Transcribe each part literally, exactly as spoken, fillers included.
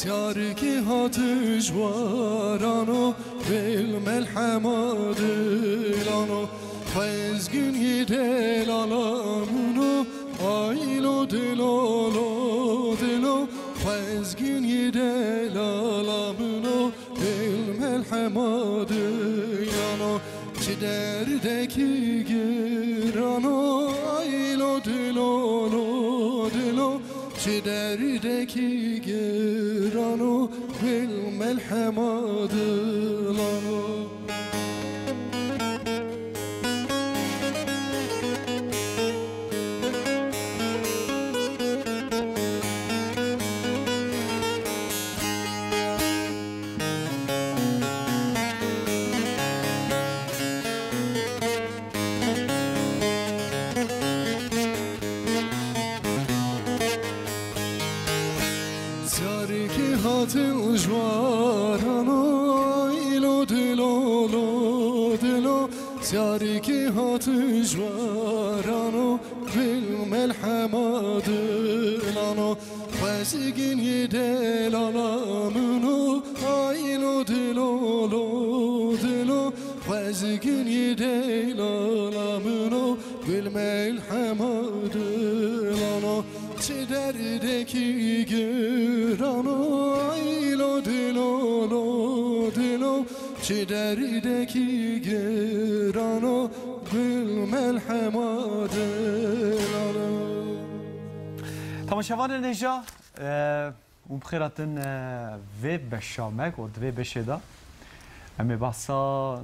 Zarikê hate ji warano, vêl melhema dilano, xwezgin yê delala mino, aylo dilolo dilo, xwezgin yê delala mino, vêl melhema dilano, çi derdekî girano, aylo dilolo dilo, çi derdekî girano, vêl melhema dilano. Zarikê hatin ji warano, ilo dilo lo dilo. Zarikê hatin ji warano, vêl melhema dilano. Xwezgin yê delala mino, aylo dilo lo dilo. Xwezgin yê delala mino, vêl melhema dilano. Çi derdekî girano, aylo dilo lo dilo. Çi derdekî girano, vêl melhema dilano. Temaşevanên hêja, e, û bi xêr hatin, e, vê beşa me, ku di vê beşê de em ê behsa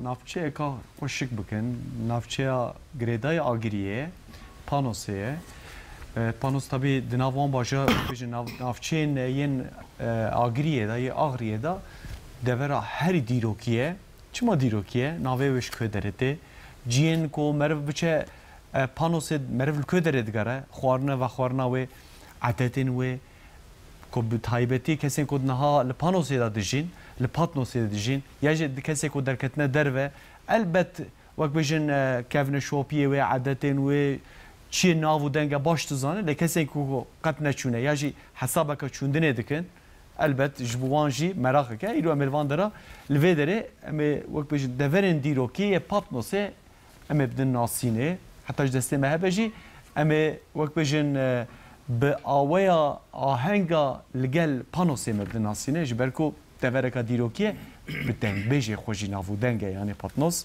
navçeyeka xweşik bikin, navçeya girêdayî Agiriyê ye, Panosê ye. E, Panos tabî di nav wan bajar, bêjin nav-, navçeyên yên, e, Agiriyê de, yê Axriyê de devera herî dîrokî ye. Çima dîrokî ye? Navê wê ji ku derê tê? Cihên ku meriv biçe, e, Panosê meriv li ku derê digere? Xwarine, vexwarina wê, edetên wê, ku bi taybetî kesên ku niha li Panosê de dijîn, li Patnosê de dijîn, ya jî di kesê ku derketine derve, elbet wek bêjin, e, kevneşopiyê wê, edetên wê, çiyê nav û denge baş dizane, lê kesên ku qet neçûne ya jî hesabeke çûndinê dikin, elbet ji bo wan jî meraqek e. Îro em ê li van dera li vê derê em ê wek bêjin deverên dîrokî yê Patnosê em ê bidin nasînê, heta ji destê me hebe jî, em ê wek bêjin, e, bi aweya ahenga li gel Panosê me bidin nasînê, ji ber ku devereka dîrokî ye, bi dengbêjê xwe jî nav û deng e, yanî Patnos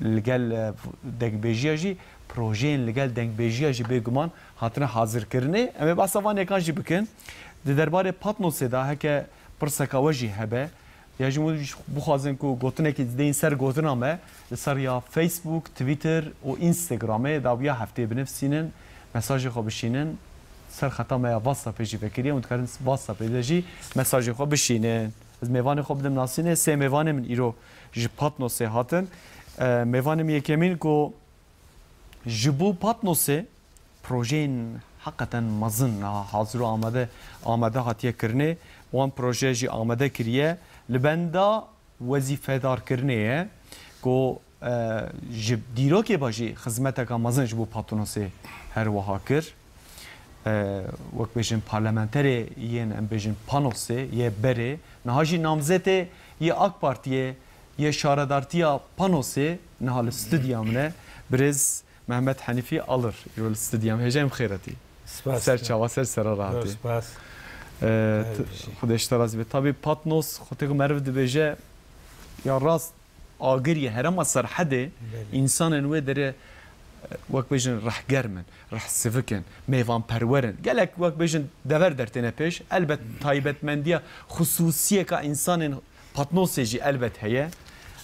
li gel, e, dengbêjiya jî, projeyên li gel dengbêjiya jî bêguman hatine hazirkirinê. Em ê behsa van yekan jî bikin. Di derbarê Patnosê de heke pirseka we jî hebe, ya jî hûn bixwazin ku gotinekî dideyên ser gotina me, li ser ya Facebook, Twitter û Instagramê dawiya heftê binivîsînin, mesajê xwe bişînin. Ser xeta me ya WhatsAppê jî vekiriye, hûn dikarin WhatsAppê de jî mesajê xwe bişînin. Ez mêvanê xwe bidim nasînê, sê mêvanê min îro ji Patnosê hatin. E, mêvanê min yekemîn ku ji bo Patnosê projeyên heqeten mezin niha hazir û amade, amade hatiye kirinê. Wan proje jî amade kiriye. Li benda wezîfedarkirinê ye ku, e, ji dîrokê ve jî xizmeteka mezin ji bo Patnosê her wiha kir. E, wek bêjin parlamenterê yên, em bêjin, Panosê yê berê, niha jî namzetê yê AK Partiyê yê şaredartiya Panosê niha li stûdya min e. Birêz Mehmet Henîfî Alir, îro li stûdya min. Hêja em xêr hatî. Spas. Ser çava, ser sera rahatî. Spas. E, Her t-, bir şey. Xwedê ji te razî be. Tabî Patnos, xwe tê ku meriv dibêje, ya rast agiriyê herêma Serhedê, Belê. Însanên wê derê, e, wek bêjin, rehgerm in, rehsivik in, mêvanperwer in. Gelek, wek bêjin, dever dertêne pêş. Elbet taybetmendiya xisûsiyeka însanên Patnosê jî elbet heye.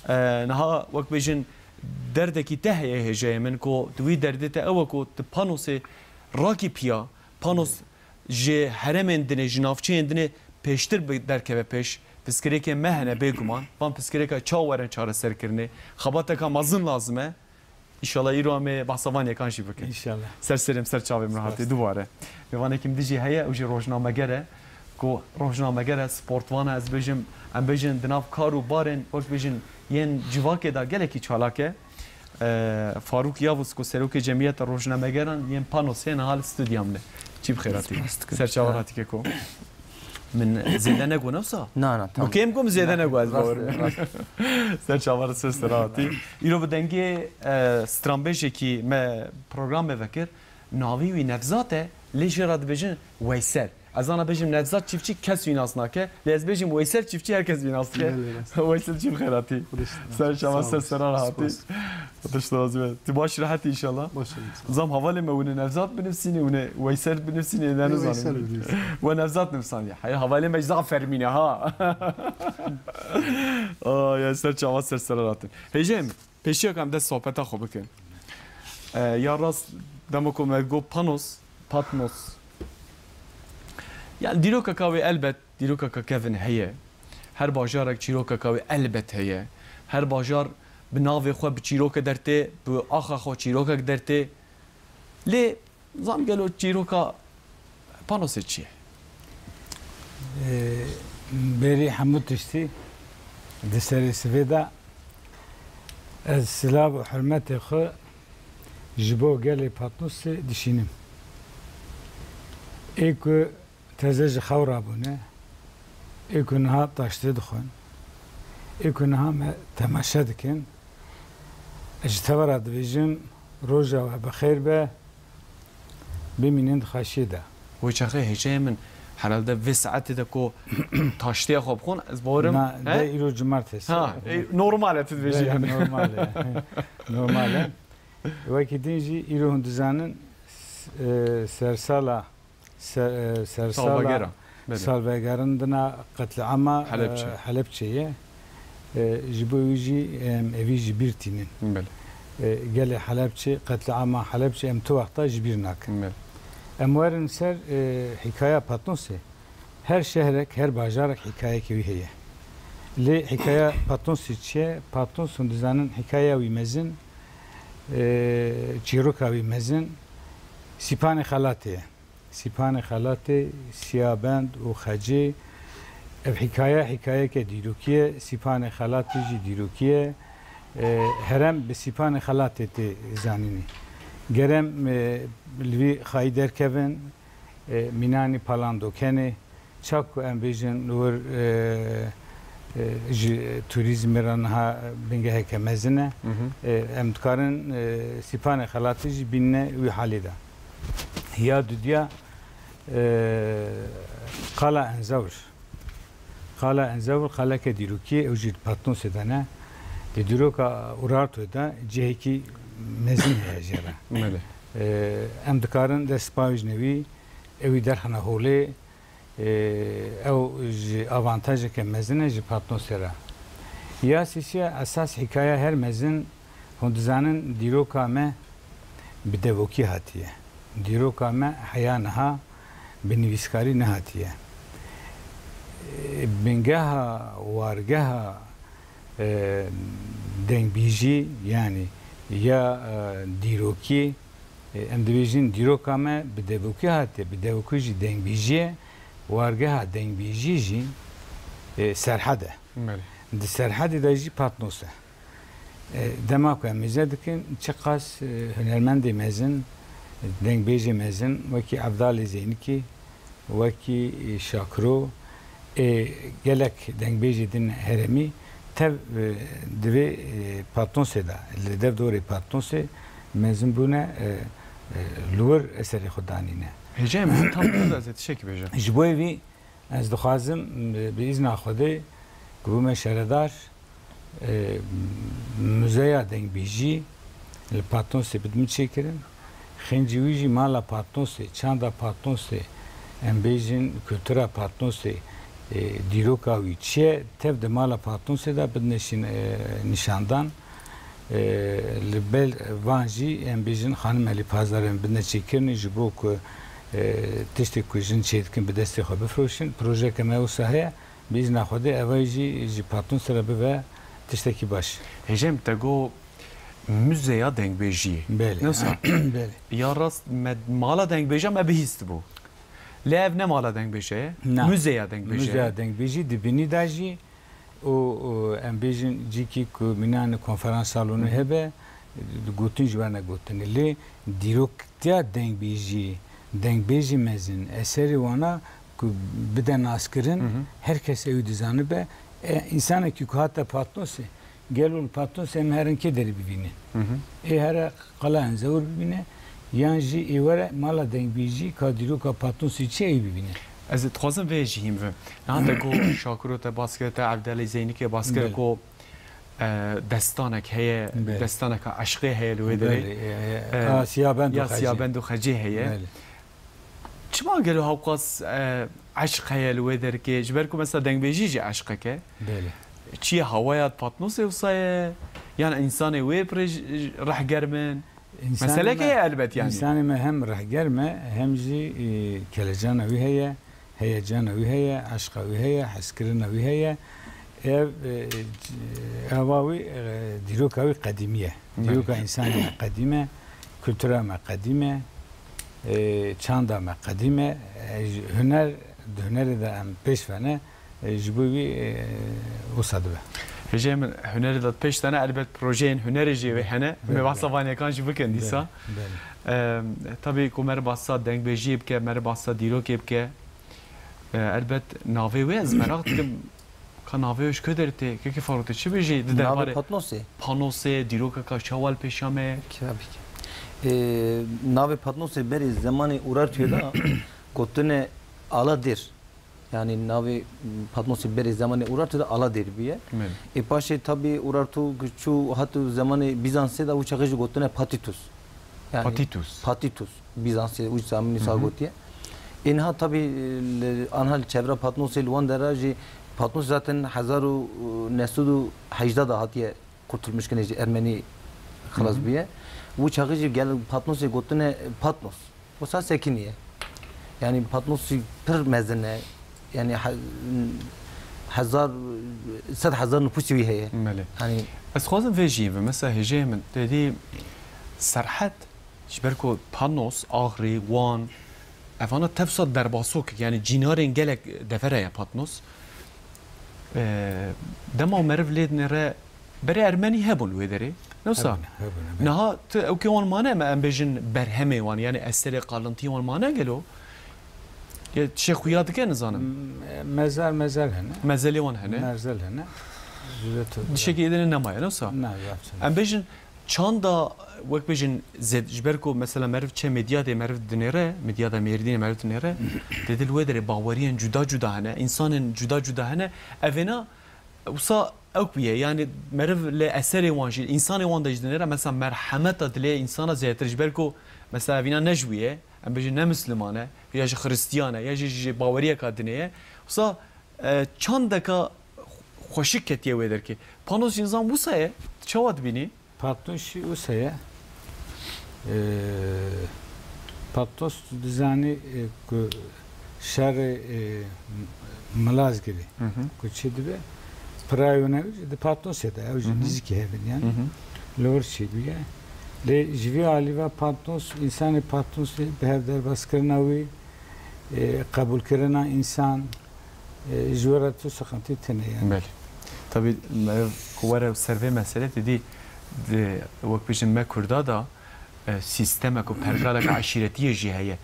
E, niha, wek bêjin, derdekî te heye hêjayê min, ku di wî derdê te ew e ku tu Panosê rakî piya, Panos ji herêmên dinê, ji navçeyên dinê pêştir bi derkeve pêş. Pirsgirêkên me hene bêguman. Van pirsgirêka çawa werin çareserkirinê? Xebateka mezin lazim e. Înşallah îro em ê behsa van yekan jî bikin. Înşallah. Ser serê min, ser çavê min hatî. Spas. Dubare. Mêvanekî min dijî heye, ew jî rojnameger e. Ku rojnameger e, sportvan e, ez bêjim, em bêjin di nav kar û barên, wek bêjin, yên civakê de gelekî çalak e. E, Farûk Yavuz ku serokê Cemiyeta Rojnamegeran yên Panosê niha li stûdya min e. Çî bi xêr hatî. Spas dikim. Ser çava hatî keko. Min zêde negot, ne wisa? Na, na, tam. Kêm ku min zêde negot, ez bawer im. Ser çava, ser sera hatî. Îro bi dengê, e, stranbêjekî me program me vekir. Navî wî Nevzat e, lê jê re dibêjin Weysel. Ez ana bêjim Nevzat Çiftçi kes wî nas nake, lê ez bêjim Weysel Çiftçi her kes wî nas dike. Belê, rast. Weysel Çiftçi, bi xêr hatî. Xwedê şad. Ser çava, ser sera hatî. Spas. Xwedê şad be. Tu baş, rehet î înşallah. Baş im, sağ ol. Zam hevalê me hûn ê Nevzat binivîsînê, hûn ê Weysel binivîsînê, ne nizanim. Weysel binivîsînê. We Nevzat nivîsaniye. Hey, hevalê me zaf fermîne ha. Ay, ser çava, ser sera hatin. Hêjê min, pêşiya ku em dest sohbeta xwe bikin. E, ya rast, dema ku me got Panos, Patmos. Yani dîrokeka wê elbet, dîrokeka kevin heye. Her bajarek çîrokeka wê elbet heye. Her bajar bi navê xwe, bi çîroke dertê, bi axa xwe çîrokek dertê. Lê zam gelo çîroka Panosê çi ye? Ee, berî hemû tiştî di serê sivê de ez silav û hurmetê xwe ji bo gelê Patmosê dişînim. Ê ku teze ji xew rabûne, ê ku niha taştê dixwin, ê ku niha me temaşe dikin, ez ji te ve re dibêjim, roja we bi xêr be, bimînin di xweşiyê de. Wê çaxê hêjayê min herhalde vê saetê de ku taştiya xwe bixwin, ez bawerim, na, he? De îro cumartesi. Ha, e, normal e, tu dibêjî. Belê, yani. Normal e. Normal e. Wekî din jî îro hûn dizanin, s-, e, sersala, ser-, e, sersala, salvegera, belê, salvegerandina qetlîama, e, Helebçe. Helebçeyê. E, ji bo wî jî em evî ji bîr tînin. Belê. E, gelê Helebçe, qetlîama Helebçe em tu wexta ji bîr nakin. Belê. Em werin ser, e, hîkaya Patnosê. Her şehrek, her bajarek hîkayekê wî heye. Lê hîkaya Patnosê çi ye? Patnos, hûn dizanin, hîkaya wî mezin, e, çîroka wî mezin Sîpanê Xelatê ye. Sîpanê Xelatê, Siyabend û Xecê. Ev hîkaye, hîkayeke dîrokî ye. Sîpanê Xelatê jî dîrokî ye. E, herem bi Sîpanê Xelatê tê zanînê. Ger em, e, li vî xayî derkevin, e, mînanî palandokenê, ça ku em bêjin li wir, e, e, ji turîzmê re niha bingeheke mezin e. Hı hı. E, em dikarin, e, Sîpanê Xelatê jî bînine wî halê de. Ya dudiya, e, Qala Enzewr. Qala Enzewr qaleke dîrokî ye, ew jî di Patnosê de ne. Di dîroka Urartoyê de cihekî mezin heye jê re. Belê. E, em dikarin dest bi wî jî ne wî, ew wî derxine holê, e, ew ji avantajeke mezin e ji Patnosê re. Ya sisiya esas hîkaya her mezin, hûn dizanin dîroka me bi devokî hatiye. Dîroka me heya niha bi nivîskarî nehatiye. E, bingeha, wargeha, e, dengbêjî, yanî ya, e, dîrokî, e, em dibêjin dîroka me bi devokî hatiye, bi devokî jî dengbêjî ye, wargeha dengbêjî jî, e, Serhed e. Belê. Di Serhedê de jî Patnos e. E, dema ku em mêze dikin, çiqas, e, hunermendê mezin, dengbêjê mezin, wekî Evdalê Zeynikê, wekî, e, Şakiro, ê gelek dengbêjê din herêmî tev, e, di vê, e, Patnosê de, li dev dorê Patnosê mezin bûne, e, e, li wir eserê xwe danîne. Hêjayê min, tam ez ê tiştekî bêjim. Ji bo vî ez dixwazim, e, bi îzna Xwedê, ku bûme şaredar, e, muzeya dengbêjî li Patnosê bidime çêkirin. Xêncî wî jî mala Patnosê, çanda Patnosê, em bêjin kultura Patnosê, e, dîroka wî çi ye, tev di mala Patnosê de bidine şîn-, e, nîşandan. E, li bel van jî em bêjin xanim Elî Pazar em bidine çêkirinê ji bo ku, e, tiştê ku jin çêdikin bi destê xwe bifroşin. Projeyeke me wisa heye. Bi îzna Xwedê, eva jî ji Patnosê re bibe tiştekî baş. Hêjayê min, te got muzeya dengbêjiyê. Belê. Ne wisa? Belê. Ya rast me mala dengbêja me bihîstibû. Lê ev ne mala dengbêja ye. Na. Muzeya dengbêja ye. Muzeya dengbêjî di binî de jî û, û em bêjin cîkî ku mînanê konferans salonê, hı hı, hebe, gotin ji we negotinê. Lê dîroktiya dengbêjiyê, dengbêjê mezin, eserê wana ku bide naskirin, Hı hı. her kes ew dizanibe. E, însanekî ku hate Patnosê, gelo li Patnosê em herin kê derê bibînin? Hı hı. Ê here qala Enzewir bibîne, yan jî ê were mala dengbêjî ka dîroka Patnosê çi ê bibîne? Ez dixwazim vê jî hîn bibim. Niha te got Şakiro te bas kir, te Evdelê Zeynikê bas kir Belê. ku, e, destanek heye, Belê. destaneka eşqê heye li wê derê. Belê, e, E, ya Siyabend û ya Xecê. Siyabend û Xecê heye. Belê. Çima gelo hewqas, e, eşq heye li wê derkê? Ji ber ku mesela dengbêjî jî eşqek e. Belê. Çi ye, hawaya Patnosê wisa ye? Yan însanê wê pirê ji, ji, rehgerm in? Însanê Meseleke me, ye elbet yani. Însanê me hem rehgerm e, hem jî, e, kelecana wî heye, heyecana wî heye, eşqa wî heye, hezkirina wî heye. Ev, e, c-, ava wî, e, dîroka wî qedîmî ye. Belê. Dîroka însanê me qedîm e, kultura me qedîm e, e, çanda me qedîm e. E, ji, huner, di hunerê de em pêş ve ne, e, ji bo wî, e, wisa dibe. Hêjayê min, hunerê de pêş de ne, elbet projeyên hunerê jî wê hene. Em ê Belê, bahsa belê. van yekan jî bikin dîsa. Belê, belê. E, tabî ku me re bahsa dengbêjiyê bike, me re bahsa dîrokê bike. E, elbet navê wê ez meraq dikim. Ka navê wê ji ku derê tê? Kekê Farû, tê çi bijî di Navê derbarê Patnosê? Panosê, dîrokeka çawa li pêşiya me ye? Tabii ki. Ee, navê Patnosê berê zemanê Urartuya da gotine Aladir. Yani navê Patnosê berê zemanê Urartuya da Aladir bûye. Belê. E, paşê tabii Urartu çû hat zemanê Bizansê da, wî çaxê jî gotine Patitus. Yani Patitus. Patitus. Bizansê wî zamanî Hı hı. sa gotiye. Ê niha tabii, li, anha li çevra Patnosê li wan dera jî Patnos zaten hezar û neh sed û hejdeh da hatiye kurtulmuş kirin ji Ermenî xilas Hı hı. bûye. Wî çaxê jî gel Patnosê gotine Patnos. Wisa sekiniye. Yani Patnos jî pir mezin e. Yani he-, hezar, sed hezar nüfusî wî heye. Belê. Yani Ez xwazim vê jî bi, mesela hêjeyê min, te dî Serhed, ji ber ku Patnos, Axrî, Wan, evana tevsa derbasok, yani cînarên gelek devere ye Patnos. Ee, dema meriv lê dinêre, berê Ermenî hebûn wê derê. Ne wisa? Hebûn, hebûn, hebûn. Niha tu ewkê wan mane, me em bêjin berhemê wan, yani eserê qalintî wan mane gelo? Ya tişê xuya dike, nizanim. M-, mezar, mezar hene. Mezelê wan hene. Mezel hene. Zûret Tişekî êdine nemaye, ne wisa? Ne, zaf çin. Em bêjin, çanda, wek bêjin, zêd-, ji ber ku mesela meriv çe Midyadê meriv dinêre, Midyada Mêrdînê meriv dinêre, dê dil wê derê baweriyên cuda cuda hene, însanên cuda cuda hene. Evêna wisa ewk bûye, yani meriv li eserê wan jî, însanê wan de jî dinêre, mesela merhemeta dilê însana zêdetir, ji ber ku mesela evîna ne ji wî ye, em bêjin ne misliman e, ya jî xiristiyan e, ya jî ji baweriyeka dinê ye. Wisa, e, çandeka xweşik ketiye wê derkê. Panos jî nizam wisa ye, tu çawa dibînî? Patnos jî wisa ye. E, Patnos tu dizanî, e, ku şerê, e, Milazgirê Hı hı. ku çi dibe, pirayona wî jî di Patnosê de, ew jî Hı hı. nizîkî hev in yani. Hı hı. Li wir çêbûye. Lê ji vî alî ve Patnos, însanê Patnosê bi hev derbaskirina wî, e, qebûlkirina însan, e, ji we re tu siqintî tune yani. Belê. Tabî meriv ku were ser vê meselê, te dî, di, wek bijin me Kurda da, e, sîstemek û pergalek eşîretiyê jî heye.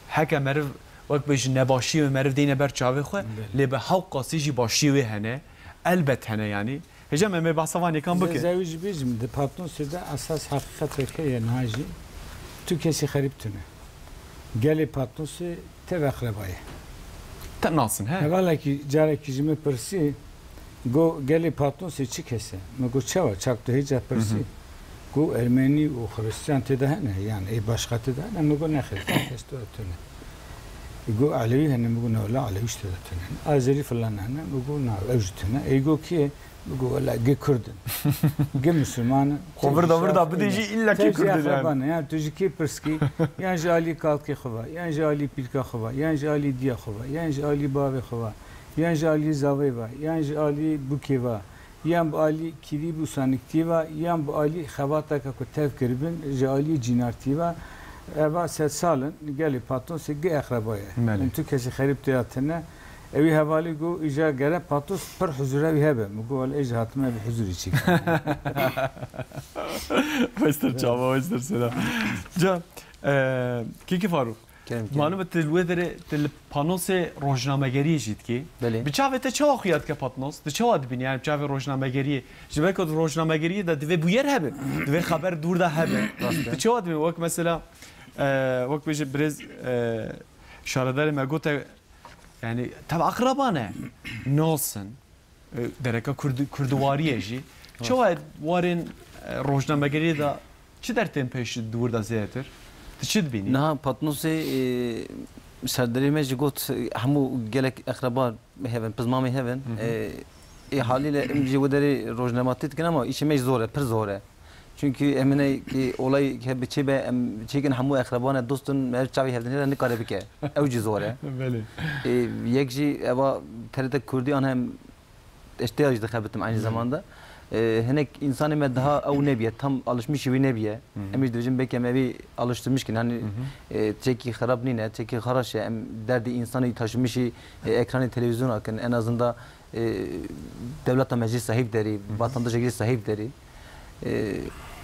Heke meriv, wek bijin, nebaşiyê wê meriv deyne ber çavê xwe, Belê. lê bi hewqasî jî başiyê wê hene, elbet hene yani. Hêja me, me behsa van yekan Ze-, bikin. Zewî jî bêjim, di Patnosê de esas heqîqeteke ye niha jî. Tu kesî xerîb tune. Gelê Patnosê tev eqreba ye. Te nasin, he? Hevalekî carekî ji min pirsî, got, gelê Patnosê çi kes e? Min got, çawa? Çak tu hêca pirsî? Hı hı. Got, Ermenî û Xiristiyan tê de hene, yan ê başqa tê de hene? Min got, nexêr, kes tu tune. Got, Elewî hene? Min got, na, wela Elewî jî tê de tune. Azerî filan hene? Min got, na, ew jî tune. Ê got, kê? Min got, wela, gi Kurd in. Gi Misilman in. Xwe virda virda bidê jî, îlla kê Kurd in yani. Tev jî akraba ne. Yani tu ji kê pirs kî? Yan ji alî kalkê xwe ve, yan ji alî pîlka xwe ve, yan ji alî diya xwe ve, yan ji alî bavê xwe ve, yan ji alî zavê ve, yan ji alî bûkê ve, yan bi alî kîrîb û saniktiyê ve, yan bi alî xebateke ku tev kiribin, ji alî cînartiyê ve. Eva sedsal in, gelê Patnosê gi eqreba ye. Belê. Em tu kesî xerîb tê ya tune. Ewî hevalî got, îja gere Patnos pir huzura wî hebe. Min got, wele ê jî hatime bi huzurî çêkir. Westir çava, westir sera. Can, e, Kekî Farûk, Kerem, kerem. Malum e, tu li wê derê, tu li panosê rojnamegeriyê jî dikî. Belê. Bi çavê te çawa xuya dike Patnos? Tu çawa dibînî? Yani bi çavê rojnamegeriyê. Ji ber ku di rojnamegeriyê de divê bûyer hebe. Divê xeber dûr de hebe. Rast e. Tu çawa dibînî? Wek mesela, e, wek bêje birêz, e, şaredarê me gote, yani, tev akraba ne, nas in. E, dereka Kurd-, Kurdiwariyê jî. Rast. Çawa warên, e, rojnamegeriyê de çi der tên pêş di wir de zêdetir? Tu çi dibînî? Niha Patnosê, e, serdarê me jî got, e, hemû gelek eqreba hev in, pizmamê hev in. Hı hı. E, ê halîle em jî wê derê rojnamevatî dikin ama îşê me jî zor e, pir zor e. Çünkü em hinekî olay hebe çêbe, em çêkin hemû eqreban e, dost in, me çavê hevdinê re nikare bike. Ew jî zor e. Belê. Ê, yek jî eva T R T Kurdî an hem eşteya jî dixebitim aynı Belê. zamanda. Ê, hinek insanê me daha ew nebiye, tam alışmışî wî nebiye. Hı hı. Em jî dibêjin belkî em evî alıştırmış kin. Hani, Hı hı. e, çekî xerab nîne, çekî xaraş e. Em derdî insanî taşımışî, e, ekranê televîzyona kin. En azından e, dewleta me jî sahîb derî, Hı hı. vatandaşek jî sahîb derî. E,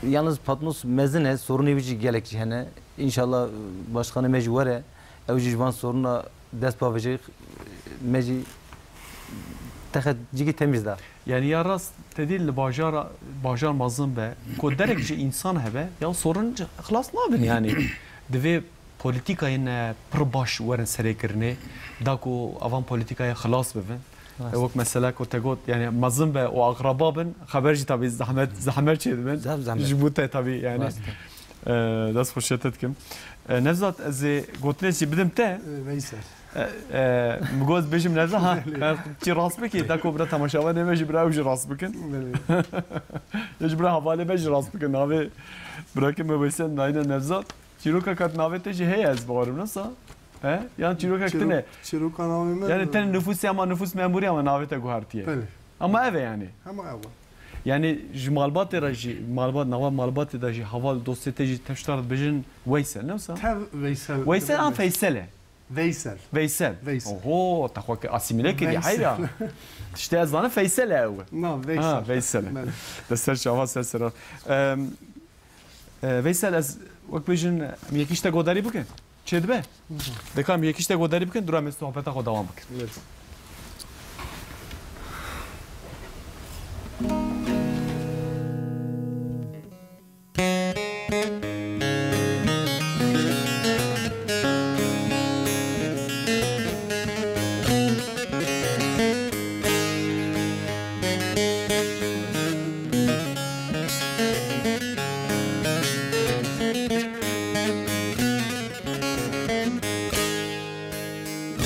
yalnız Patnos mezin e, sorunê wî jî gelek jî hene. Înşallah, e, başkanê me jî were, ew jî ji van soruna dest bavêje, me jî texe cîkî temiz da. Yani ya rast te dî li bajara, bajar mezin be, ku derek ji însan hebe, ya sorun xilas nabin yani. Divê polîtîkayên, e, pir baş werin serêkirinê, da ku evan polîtîkayê xilas bibin. Rast. E, wek mesela ku te got, yani mezin be û aqraba bin, xeber jî tabî zehmet, zehmet çêdibin. Zehmet, zehmet. Ji bo te tabî yani. Rast. E, dest xweşiya te dikim. E, Nevzat, ez ê gotinê jî bidim te. E, Veysel. E, e, min got bêjim Nevzat, ha, Belê. e, çi rast bikî, da ku bira temaşevanê me jî bira ew jî rast bikin. Belê. Ya jî bira hevalê me jî rast bikin. Navê birakê me Veysel nayne Nevzat. Çîroka kat navê te jî heye, ez bawerim, nasa? He? Yan çîrokek Çîro-, tine? Çîroka navê me Yani tenê nifûsê ama nifûs memurî ama navê te guhertiye. Belê. Ama ev e yani. Hema ev e. Yani ji malbatê re jî, malbat, nava malbatê de jî, heval dostê te jî tev ji te re dibêjin Weysel, ne wisa? Tev Veysel. Weysel an Veysel. Feysel e? Veysel. Veysel. Veysel. Oho, te xwe ki asîmîle kiriye, Veysel. Heyra. Tiştê ez zanim Feysel e ew. Na, Veysel. Ha, Veysel e. Belê. De ser çava ser sera. Em, E, Veysel, ez wek bêjin, em yekî ji te godarî bikin. Çêdibe? Dika em yekî ji te godarî bikin, dûra em ê sohbeta xwe dewam bikin. Evet.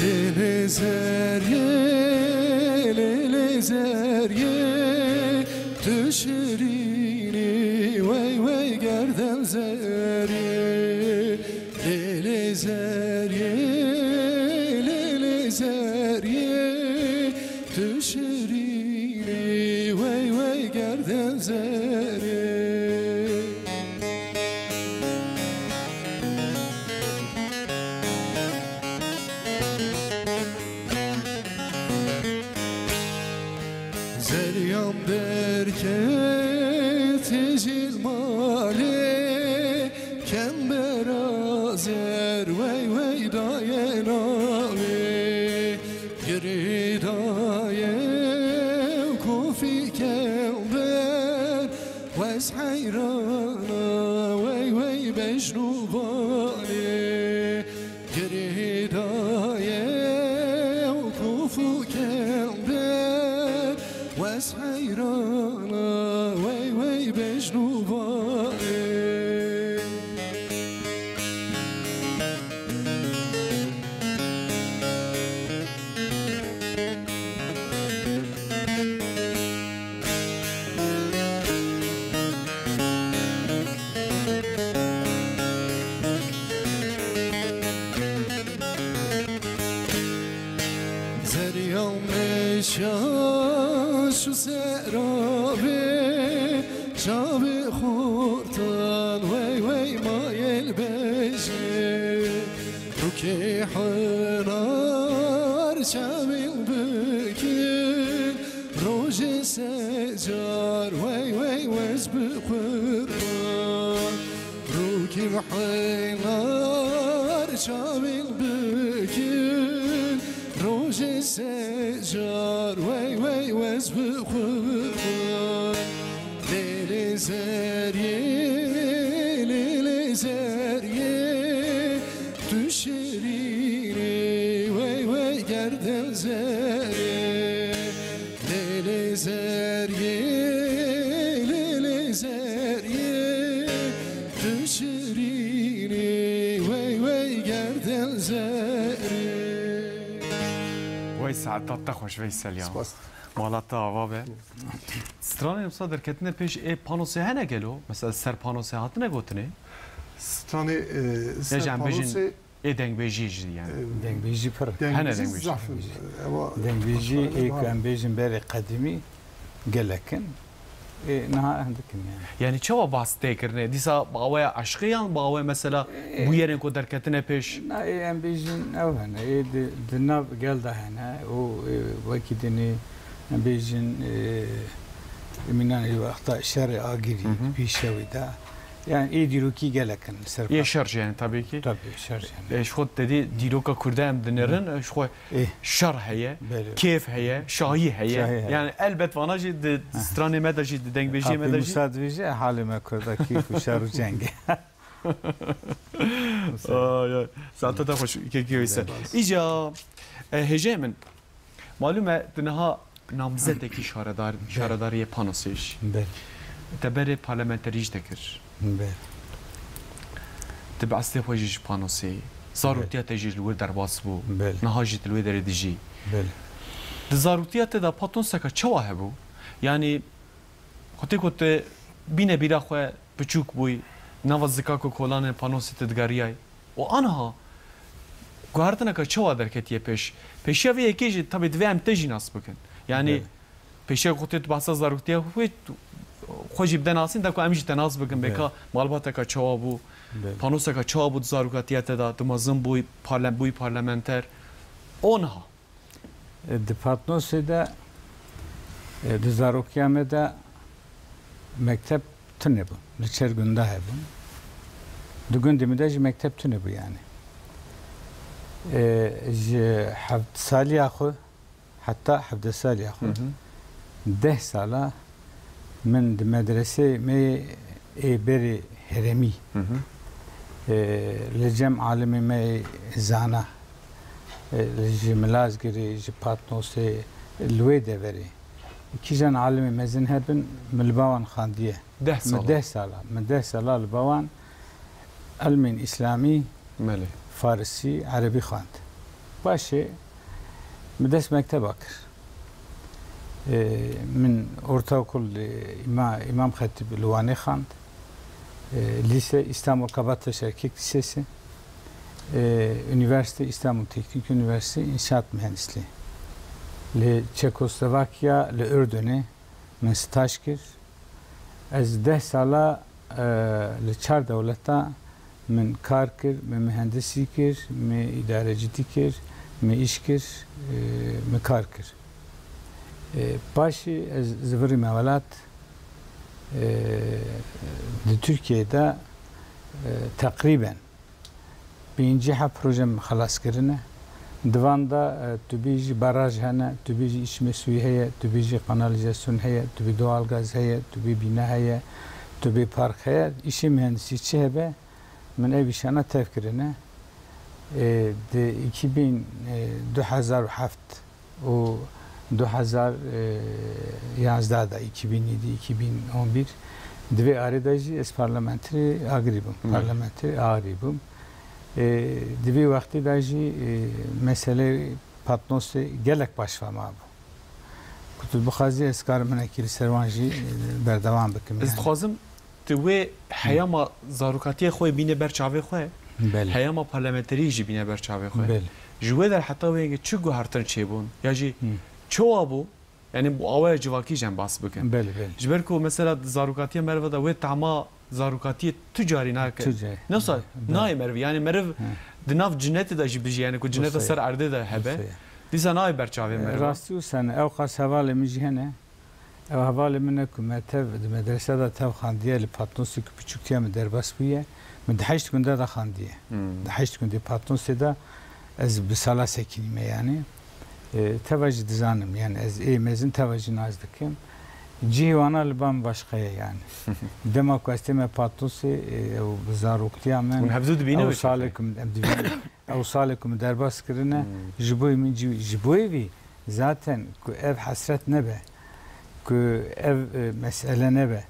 Lêlê zeriyê, lêlê zeriyê, tu şirînî, wey wey gerdel zeriyê. Lêlê zeriyê, lêlê zeriyê, tu şirînî, wey wey gerdel zeriyê. Zeryan derketî ji malê, kembera zer wey wey daye navê. Girêdayê kofî kember, wez heyrana wey wey bejn û balê. Girêdayê kofî kember, wez heyrana wey wey bejn û balê. Zerya meşa şu serabê, çavê xortan wey wey mayel bejê. Rûkê hinar çavên bikin, rojê secar wey wey wez bi qurban. Rûkê hinar Çavên bikin rojê secar, wey wey wez bi xwe xwe. Lê lê zeriyê, lê lê zeriyê, tu şirînî, wey wey gerdel zerê. Lê lê zeriyê, lê lê zeriyê, tu şirînî, wey wey gerdel zerê. Wey saeta te xweş Veysel ya. Spas. Mala te ava be. Stranên wisa derketine pêş ê panosê hene gelo? Mesela ser panosê hatine gotinê? Stranê, e, ser panosê ê dengbêjî jî yani. E, dengbêjî pir. Hene dengbêjî. Zaf in. Ewa dengbêjî ê ku em bêjin berê qedîmî gelek in. Ê niha hindik in yani. Yani çawa bas tê kirine? Dîsa bi aweya eşqê yan bi aweya mesela bûyerên ku derketine pêş? Na, ê em bêjin ew hene. Ê di, di nav gel de hene. Û, ê, wekî dinê em bêjin, ê, mînan ê wexta şerê agirî, pîşewî de. Yani ê dîrokî gelek in li ser. Yê şer jî yani tabii ki. Tabii, şer yani. E, ji xwe te dî dîroka Kurda em dinêrin, e, ji xwe şer heye, kêf heye, şahî heye. Şahî heye. Yani elbet vana jî di stranê me de jî, di dengbêjiyê me de jî. Musa divêje halê me Kurda kêf û şer û ceng e. Ay, ay. Saeta te xweş, kekî Veysel. Îca, e, hêjayê min, malûm e, tu niha namzetekî şaredar, şaredariyê Panosê jî. Belê. Te berê parlamenterî jî te kir. Belê. Tu bi eslê xwe jî ji Panosê yî. Zarotiya te jî li wir derbas bû. Belê. Niha jî tu li wê derê dijî. Belê. Di zarotiya te de Patnoseka çawa hebû? Yanî, xwetê ku tu bîne bîra xwe, piçûk bûyî, nava zikak û kolanên Panosê tu digeriyayî. Û aniha guhertineke çawa derketiye pêş? Pêşiya vê yekê jî, tabî divê em te jî nas bikin. Yanî, belê, pêşiya ku tu behsa zaroktiya xwe, xwe jî bide nasîn, da ku em jî te nas bikin. Belê. Bêka malbateka çawa bû, belê, panoseka çawa bû di zarokatiya te de, tu mezin bûyî, parle-, bûyî parlamenter. Aniha. E, di Patnosê de, e, di zarokiya me de mekteb tune bû. Li çer gunda hebûn. Di gundê min de jî mekteb tune bû yani. E, ji heft saliya xwe, heta hevdeh saliya xwe, hı hı, deh sala min di medresê me yê berê herêmî, hı hı, e, li cem alimê me yê zana, e, ji Milazgirê, ji Patnosê, li wê deverê. Kîjan alimê mezin hebin, min li ba wan xandiye. Deh sala. Min deh sala, min deh sala li ba wan ilmên îslamî, belê, farisî, erebî xwend. Paşê min dest mekteba kir. Ee, min ortaokul, e, îma-, Îmam Xetîb li Wanê xwend. Ee, lîse Îstanbul Kabataş Erkek Lisesi. Ee, Üniversite İstanbul Teknik Üniversitesi İnşaat Mühendisliği. Li Çekoslovakya, li Ürdünê min staj kir. Ez deh sala, e, li çar dewleta min kar kir, min mihendisî kir, min îdarecîtî kir, min îş kir, e, min kar kir. E, paşî ez zivirîme welat, e, di Tirkiyeyê de, e, teqrîben pêncî heft proje min xelas kirine. Di van de, e, tu bêjî baraj hene, tu bêjî îşmê sûyî heye, tu bêjî kanalîzasyon heye, tu bê doğalgaz heye, tu bê bîna heye, tu bê park heye. Îşê mihendisî çi hebe, min ev îşana tev kirine. E, di iki bin, e, du hezar û heft û du hezar yazdeh de, iki bin yedi, iki bin on bir, di vê arê de jî ez parlamenterê Agirî bûm. Hı. Parlamenterê Agirî bûm. E, di vê wextê de jî, e, meseleyê Patnosê gelek baş fema bû. Ku tu bixwazî ez karim hinekî li ser wan jî, e, berdewam bikim. Ez yani dixwazim tu wê heyama zarokatiyê xwe bîne ber çavê xwe, belê, heyama parlamenterî jî bîne ber çavê xwe. Belê. Ji wê der heta wê yekê çi guhertin çêbûn? Ya jî, hı, çawa bû? Yani bu awaya civakî jî em bas bikin. Belê, belê. Ji ber ku mesela di zarokatiya meriva de wê tahma zarokatiyê tu carî nake. Tu carî. Ne wisa, belê, nayê meriv. Yani meriv, hı, di nav cinetê de jî bijî. Yani ku cineta ser erdê de hebe. Wisa ye. Dîsa nayê ber çavê meriva. Rastî wisa ne. Ew qas hevalê min jî hene. Ew hevalê min e ku me tev di medrese de tev xandiye, li Patnosê ku piçûktiya min derbas bûye, Min di heşt gundê de xandiye. Hmm. Di heşt gundê Patnosê de ez bi sala sekinîme yani. E, teva jî dizanim, yani ez ê mezin teva jî nas dikim. Cihê wana li ba min başqa ye yani. Dema ku ez tême Patnosê, e, ew bi zaroktiya min, Hûn hevdû dibîne ew wê salê çaxê? Ku min, em dibînin. Ew salê ku min derbas kirine, Hmm. Ji bo min cî, ji bo vî zaten ku ev hesret nebe, ku ev, e, mesele nebe,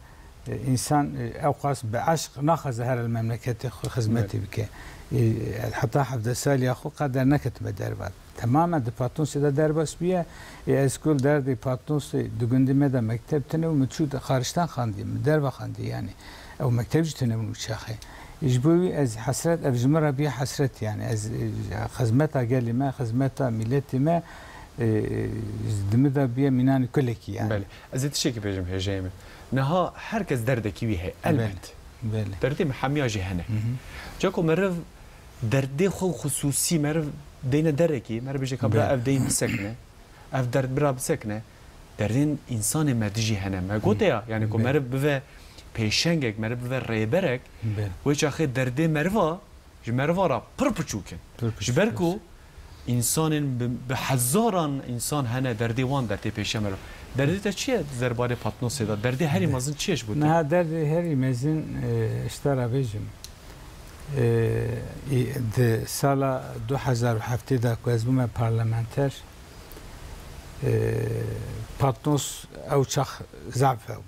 e, însan, e, ew qas bi eşq naxwaze here li memleketê xwe xizmetê Belê. Bike. E, heta hevdeh saliya xwe qet derneketime derve. Temamen di Patnosê de derbas bûye. Ê, ez ku li derdê Patnosê di gundê me de mekteb tune bû, min çû xaristan xandiye, min derve xandiye yani. Ew mekteb jî tune bûn û çaxê. Ji bo wî ez hesret, ev ji min re bûye hesret yani. Ez, e, xizmeta gelê me, xizmeta miletê me, e, e, di min de bûye mînanî kulekî yani. Belê. Ez ê tiştekî bêjim hêjeyê min. Niha her kes derdekî wî heye, Belê. Elbet. Belê. Derdê me hemiya jî hene. Hı hı. Ca ku meriv derdê xwe xusûsî meriv deyne derekî, meriv bêje ka bira Belê. Ev deyn bisekine, ev derd bira bisekine, derdên însanê me dijî hene. Me gote ya, yani ku Belê. Meriv bive pêşengek, meriv bive rêberek, Belê. Wê çaxê derdê meriva ji meriva re pir piçûk in. Pir piçûk, Ji ber ku rast. Însanên bi, bi hezaran însan hene derdê wan dertê pêşe meriv. Derdê te çi ye derbarê Patnosê de? Derdê herî De- mezin çi ye ji bo te? Niha derdê herî mezin, e, ji te re bêjim. E, î-, di sala du hezar û heftê de ku ez bûme parlamenter, e, Patnos ew çax zaf hebû.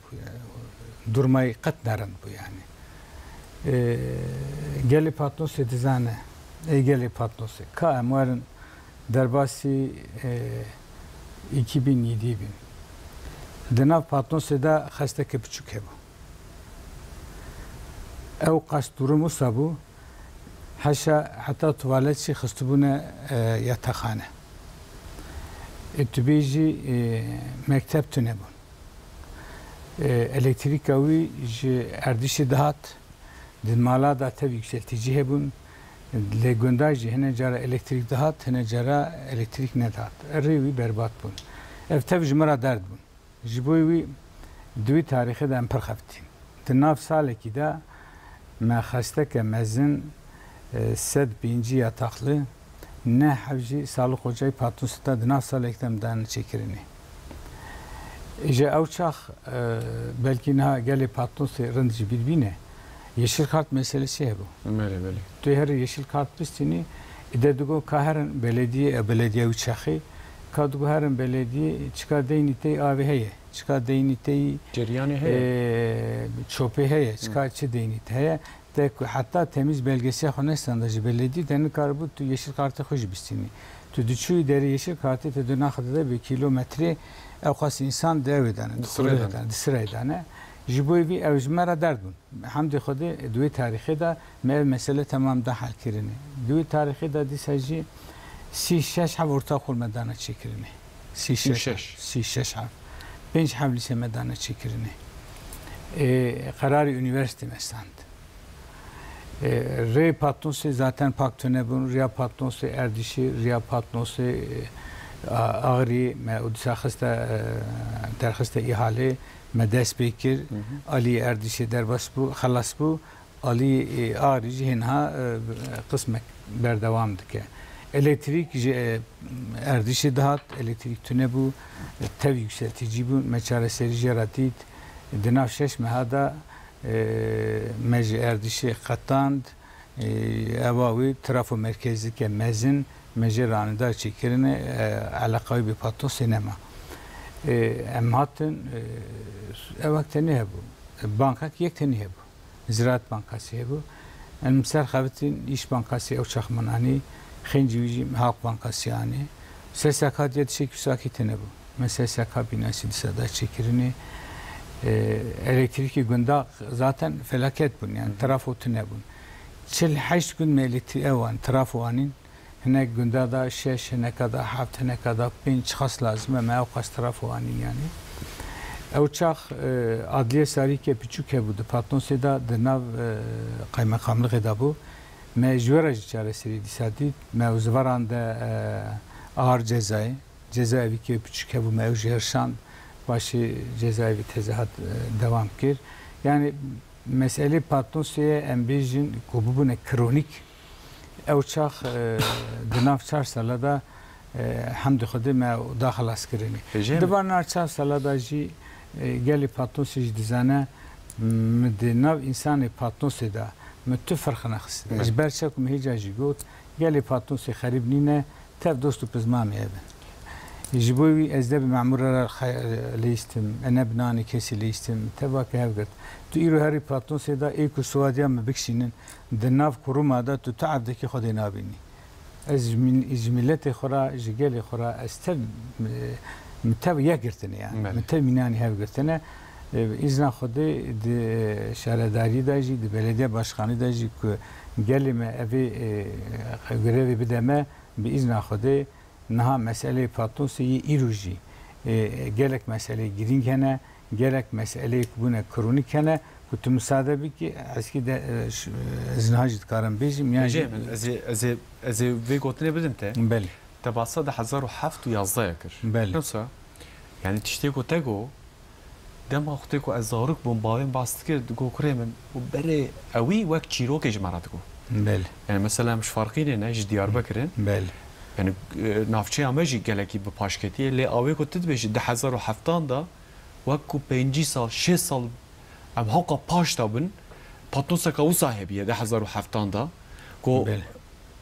Durmayî qet nerind bû yani. E, gelê Patnosê dizane, ê gelê Patnosê. Ka em werin derbasî, e, iki bin yedi bin. Di nav Patnosê de xesteke biçûk hebû. Ew qas durum wisa bû, heşa heta tuvalet jî xistibûne, e, yataxane. E, tu bêjî, e, mekteb tune bûn. E, elektrîka wî ji erdîşê dihat, di mala de tev yükseltici hebûn. Lê gunda jî hine cara elektrîk dihat, hine cara elektrîk nedihat. Rê wî berbat bûn. Ev tev ji min re derd bûn. Ji bo wî di wî tarîxê de em pir xeftîn. Di nav salekî de me xesteke mezin, e, sed pêncî yataxli, neh heb jî sağlık ocayî Patnosê de di nav salekî de em dane çêkirinê. Ji ew çax, e, belkî niha gelê Patnosê rind ji bîr bîne, yeşil kart meselesi hebû. Belê, belê. Tu herî yeşil kart bistînî, îde digo ka herin belediyê, e, belediya wî çaxê, ka digo herin belediyê, çika deynî tey avê heye, çika deynî tey, Ceryanê heye. E, çopê heye, Hı. Çika çi deynî te heye. Te ku heta temiz belgesiya xwe nestanda ji belediyê, te nikaribû tu yeşil kartê xwe jî bistînî. Tu diçûyî derê yeşil kartê te dû naxidide bi kilometrê, ew qas însan di ew dane, Di di sirê xurê dane. Dane, di sirê dane. Ji bo vî ew ji me re derd bûn. Hemdê Xwedê di wê tarîxê de me ev mesele temam da helkirinê. Di wê tarîxê de dîsa jî sî şeş heb ortaokul me dane çêkirinê. Sî şeş. Sî şeş. Sî şeş heb. Pênc heb lîse me dane çêkirinê. Ê, qerarê unîversîtê me stand. Ê, rê Patnosê zaten pak tune bûn. Riya Patnosê Erdîşê, riya Patnosê, e, A-, Axrî me û dîsa xiste, e, derxiste îhalê. Me dest pê kir, Hı hı. Alî Erdîşê derbas bû, xelas bû. Alî, e, Arî jî hênha, e, qismek berdewam dike. Elektrîk ji, e, Erdîşê dihat, elektrîk tune bû, tev yükseltici bû, me çareserî jê re dît. Di nav şeş meha de, e, me ji Erdîşê qetand, e, eva wî trafo merkezîke mezin, me jê re anîdar çêkirine, e, eleqa wî bi Patnosê nema. E, em hatin, e, ewek tenê hebû. Bankek yek tenê hebû. Ziraat Bankası hebû. Em ser xebitin, İş Bankası ew çax min anî, xêncî wî jî Halk Bankası anî. S S K diye tiştek wisa kî tune bû. Me S S K binası dîsa da çêkirinê. E, elektrîkê gunda zaten felaket bûn, yani Hı hı. Trafo tune bûn. Çil heşt gund me elektrî-, ew an, trafo anîn. Hinek gunda da şeş, hineka da heft, hineka da pênc, çiqas lazim e, me ew qas trafo anîn yani. Ew çax, e, adliye sarîke piçûk hebû di Patnosê de, di nav, e, qaymeqamlixê de bû. Me ji we re jî çareserî dîsa dît. Me ew zivaran de, e, ağır cezayê, cezaevîke piçûk hebû, me ew jî hirşand. Paşê cezaevî teze hat, e, dewam kir. Yani, Meselê Patnosê ye, em bêjin ku bibûne kronîk. Ew çax, e, di nav çar sala de, e, hemdê Xwedê me da xilas kirinê. Hêjê Di min. van na çar sala de jî, e, gelê Patnosê jî dizane, min di nav însanê Patnosê de min tu ferq nexistine. Belê. Ji ber çaku min hêca jî got, gelê Patnosê xerîb nîne, tev dost û pizmamê hev in. Ji bo wî ez ne bi memûra re xe-, leyîstim, e ne bi nanê kesî leyîstim, tev weke hev girt. Tu îro herî Patnosê de ê ku siwadiya min bikişînin, di nav kuruma de tu tu evdekî Xwedê nabînî. Ez ji mil-, ji miletê xwe re, ji gelê xwe re, ez tev, e, min tev yek girtine yani. Belê. Min tev mînanî hev girtine. E, bi îzna Xwedê di şaredarî de jî, di belediye başkanî de jî ku gelê me evê, e, grevê bide me, bi îzna Xwedê niha meseleyê Patnosê yê îro jî, e, gelek meseleyê girîng hene, gelek meseleyê ku bûne kronîk hene, ku tu misade bikî, eskî de, e, ş-, ez niha jî dikarim bêjim, yan Hêjê jî min, ez ê, ez ê, ez ê vê gotinê bidim te. Belê. Te basa di hezar û heft û yazdeh ya kir. Belê. Yoksa, yani tiştê ku te got, dema xwe tê ku ez zarok bûm, bavê min behs dikir, digot, "Kurê min, û berê ewî wek çîrokê ji me re digot." Belê. Yani mesela em ji Farqînê ne, ji Diyarbekir in. Belê. Yani, e, navçeya me jî gelekî bi paş ketiye. Lê awê ku tu dibêjî di hezar û heftan de, wek ku pêncî sal, şêst sal em hewqa paş de bin, Patnoseka wisa hebiye di hezar û heftan de, ku, Belê.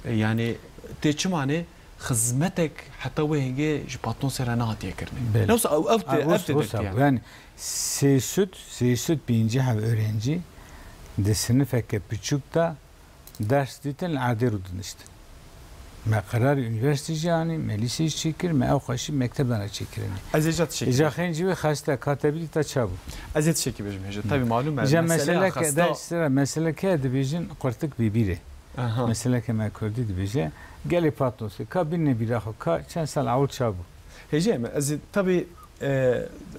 e, yani tê çi mane, xizmetek heta wê hingê ji Patnosê re nehatiye kirinê. Belê. Ne wisa ew, ew tê, Ha, ev wis-, tê wisa dertiya. bû. Yani sê sed, sê sed pêncî heb öğrenci di sinifeke piçûk de ders dîtin, li erdê rû diniştin. Me qerarê unîversîtê jî anî, me lîsê jî çêkir, me ew xweşî mektebdan re çêkirinê. Ez ê ca tişekî Îca bêjim. xencî wê xeste katebîlî ta çabû. Ez ê tişekî bêjim hêja. Tabî malûm e, Îca mesele meseleke, xesta de sira meseleke dibêjin qurtik bîbîrê. Aha. Meseleke me kurdî dibêje, gelê Patnosê, ka bînne bîra xwe, ka çend sal ewil çabû. Hêjê me, ez ê tabî, e,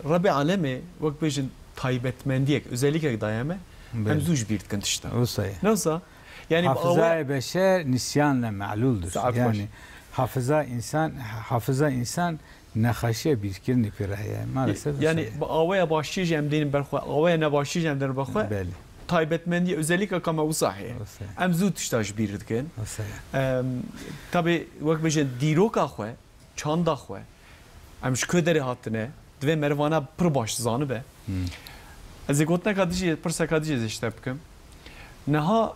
Rebê Alemê wek bêjin taybetmendiyek, özellikek daye me, Belê. em zû ji bîr dikin tişta. Wisa ye. Ne wisa? Yani bi Hafizayê awe- beşer nisyanle me'lûldir. Saet xweş. Yani hafiza insan, hafiza insan nexaşiya bîrkirinê pê re heye. Maalesef Yani wisa ye. bi aweya başiyê jî em dênin ber xwe, aweya nebaşiyê jî em dênin ber xwe. Belê. Taybetmendî, özellikle ka me wisa heye. Wisa ye. Em zû tişta ji bîr dikin. Wisa ye. Em, tabî wek bêjin dîroka xwe, çanda xwe, em ji ku derê hatine, divê merivana pir baş zanibe. Hmm. Ez ê gotineka dijî, pirseka dijî ez ê ji te bikim. Niha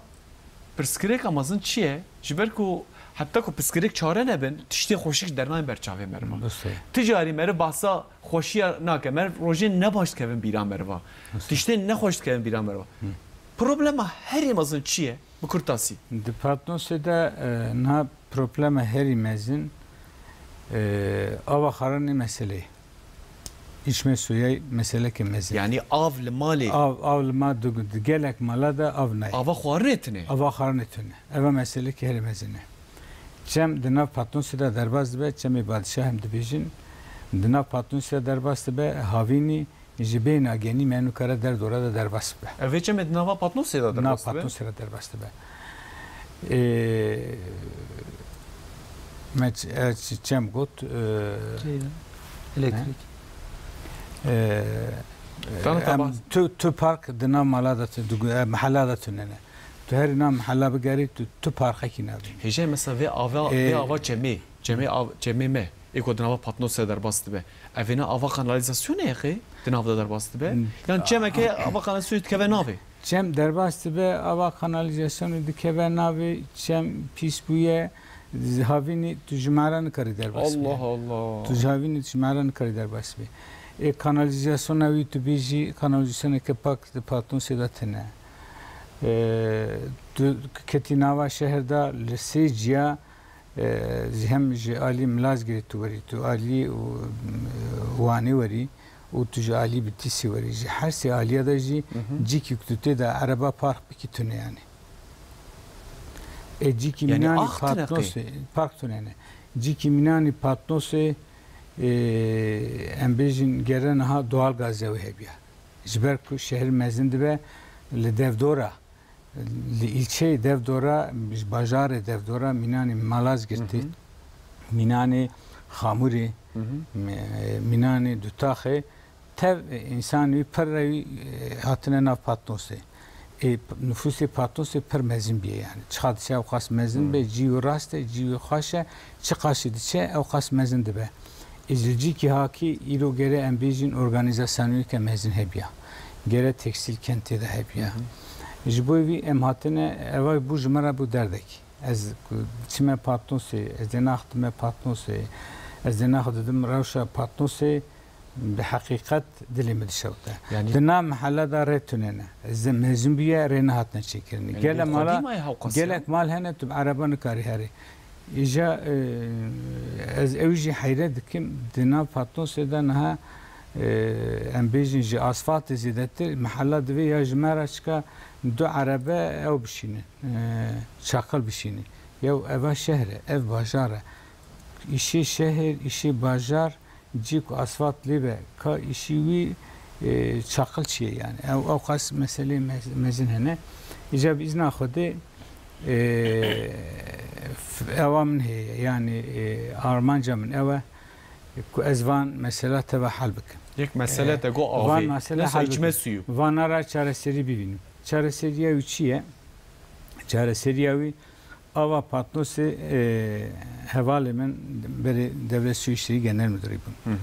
pirsgirêka mezin çi ye? Ji ber ku heta ku pirsgirêk çare nebin, tiştê xweşik dernayên ber çavê meriva. Hmm, wisa ye. Ti carî meriv behsa xweşiya nake. Meriv rojên nebaş dikevin bîra meriva. Wisa ye. Tiştên nexweş dikevin bîra meriva. Hmm. Problema herî mezin çi ye? Bi kurtasî. Di Patnosê de, e, niha problema herî mezin, e, ava xwarinê meseleyê. Îçme suyê meseleke mezin. Yani av li malê. Av, av li mal di, di gelek mala de av nayê. Ava xwarinê tune. Ava xwarinê tune. Eva meseleke herî mezin e. Çem di nav Patnosê de derbas dibe, çemê Badişah hem dibêjin. Di nav Patnosê de derbas dibe, havînî ji bê nagenî me nikare derdora de derbas bibe. Ev ê çemê di nava Patnosê de Nav derbas dibe? Patnosê de derbas dibe. Ê, me ç-, e, ç-, çem got, e, Ceyran. Elektrik. e, Tane em tabas. tu, tu park di nav mala de tu, di gu-, e, mehela de tu nene. Tu herî nav mehela bigerî, tu, tu parkekî nabînî. Hêjê mesela vê ava, Ê, vê ava çemê, çemê av, çemê me. Ê ku di nava Patnosê derbas dibe. Evêna ava kanalîzasyonê ye xê di nav de derbas dibe? Hmm. Yan çemeke ava kanalîzasyonê dikeve navê? Çem derbas dibe, ava kanalîzasyonê dikeve navê, çem pîs bûye, havînî tu ji me re nikarî derbas bî. Allah Allah. Tu ji havînî tu ji me re nikarî derbas bî. Ê kanalîzasyona wî tu bêjî, kanalîzasyoneke pak di Patnosê de tune. Ê, tu ketî nava şehir de li sê ciya E, ji hem ji alî Milazgirê tu werî, tu alî û, e, Wanê werî û tu ji alî Bitîsê werî. Ji her sê aliya de jî Hı hı. cîkî ku tu tê de ereba park bikî tune yani. E, cîkî Yani mînanî ax tune qê? Patnosê, park tune ne. Cîkî mînanî Patnosê, e, em bêjin gere niha doğal gazê wê hebiya. Ji ber ku şehir mezin dibe li devdora, li îlçeyê devdora, ji bajarê devdora mînanê Malazgirtê, Hı hı. mînanê Xamûrê, Hı hı. mî-, mînanê Dutaxê, tev însanê wî pir re wî, e, hatine nav Patnosê. Ê, nifûsê Patnosê pir mezin bûye yani. Çiqa diçe ew qas mezin be, cî wî rast e, cî wî xweş e, çiqa jî diçe ew qas mezin dibe. Ê, ji cîkî hakî îro gere em bêjin organîzasyoneke mezin hebiya. Gere tekstîl kentê de hebiya. Ji bo vî em hatine, eva bû ji me re bû derdekî. Ez ku diçime Patnosê, ez dê naxdime Patnosê, ez dê naxdidim rewşa Patnosê, bi heqîqet dilê min dişewite. Yanî Di nav mehelle de rê tune ne. Ez mezin bûye, rê nehatine çêkirinê. Yanî Gele bê mala, xwedî maye hewqas ya? Gelek mal hene tu bi ereba nikarî herî. Îja, e, ez ew jî heyret dikim, di nav Patnosê de niha, e, em bêjin ji asfaltê zêdetir, mehella divê ya ji me re çika du erebe ew bişînin, e, çaqil bişînin. Yew eva şehre, ev bajar e. Îşê şehir, îşê bajar, cî ku asfalt lê be, ka îşî wî, e, çaqil çi ye yani. Ew, ew qas meselê mez-, mezin hene. Îca bi îzna Xwedê, e, f-, ewa min heye, yani, e, armanca min ew e ku ez van mesela teva hel bikim. Yek mesele E, te got van avê. Mesela Neyse, hal içme bikim. Suyu. Vana ra çareserî bivînim. Çareseriya wî çi ye? Çareseriya wî, ava Patnosê, e, hevalê min berê Devlet Su İşleri Genel Müdürü bûn.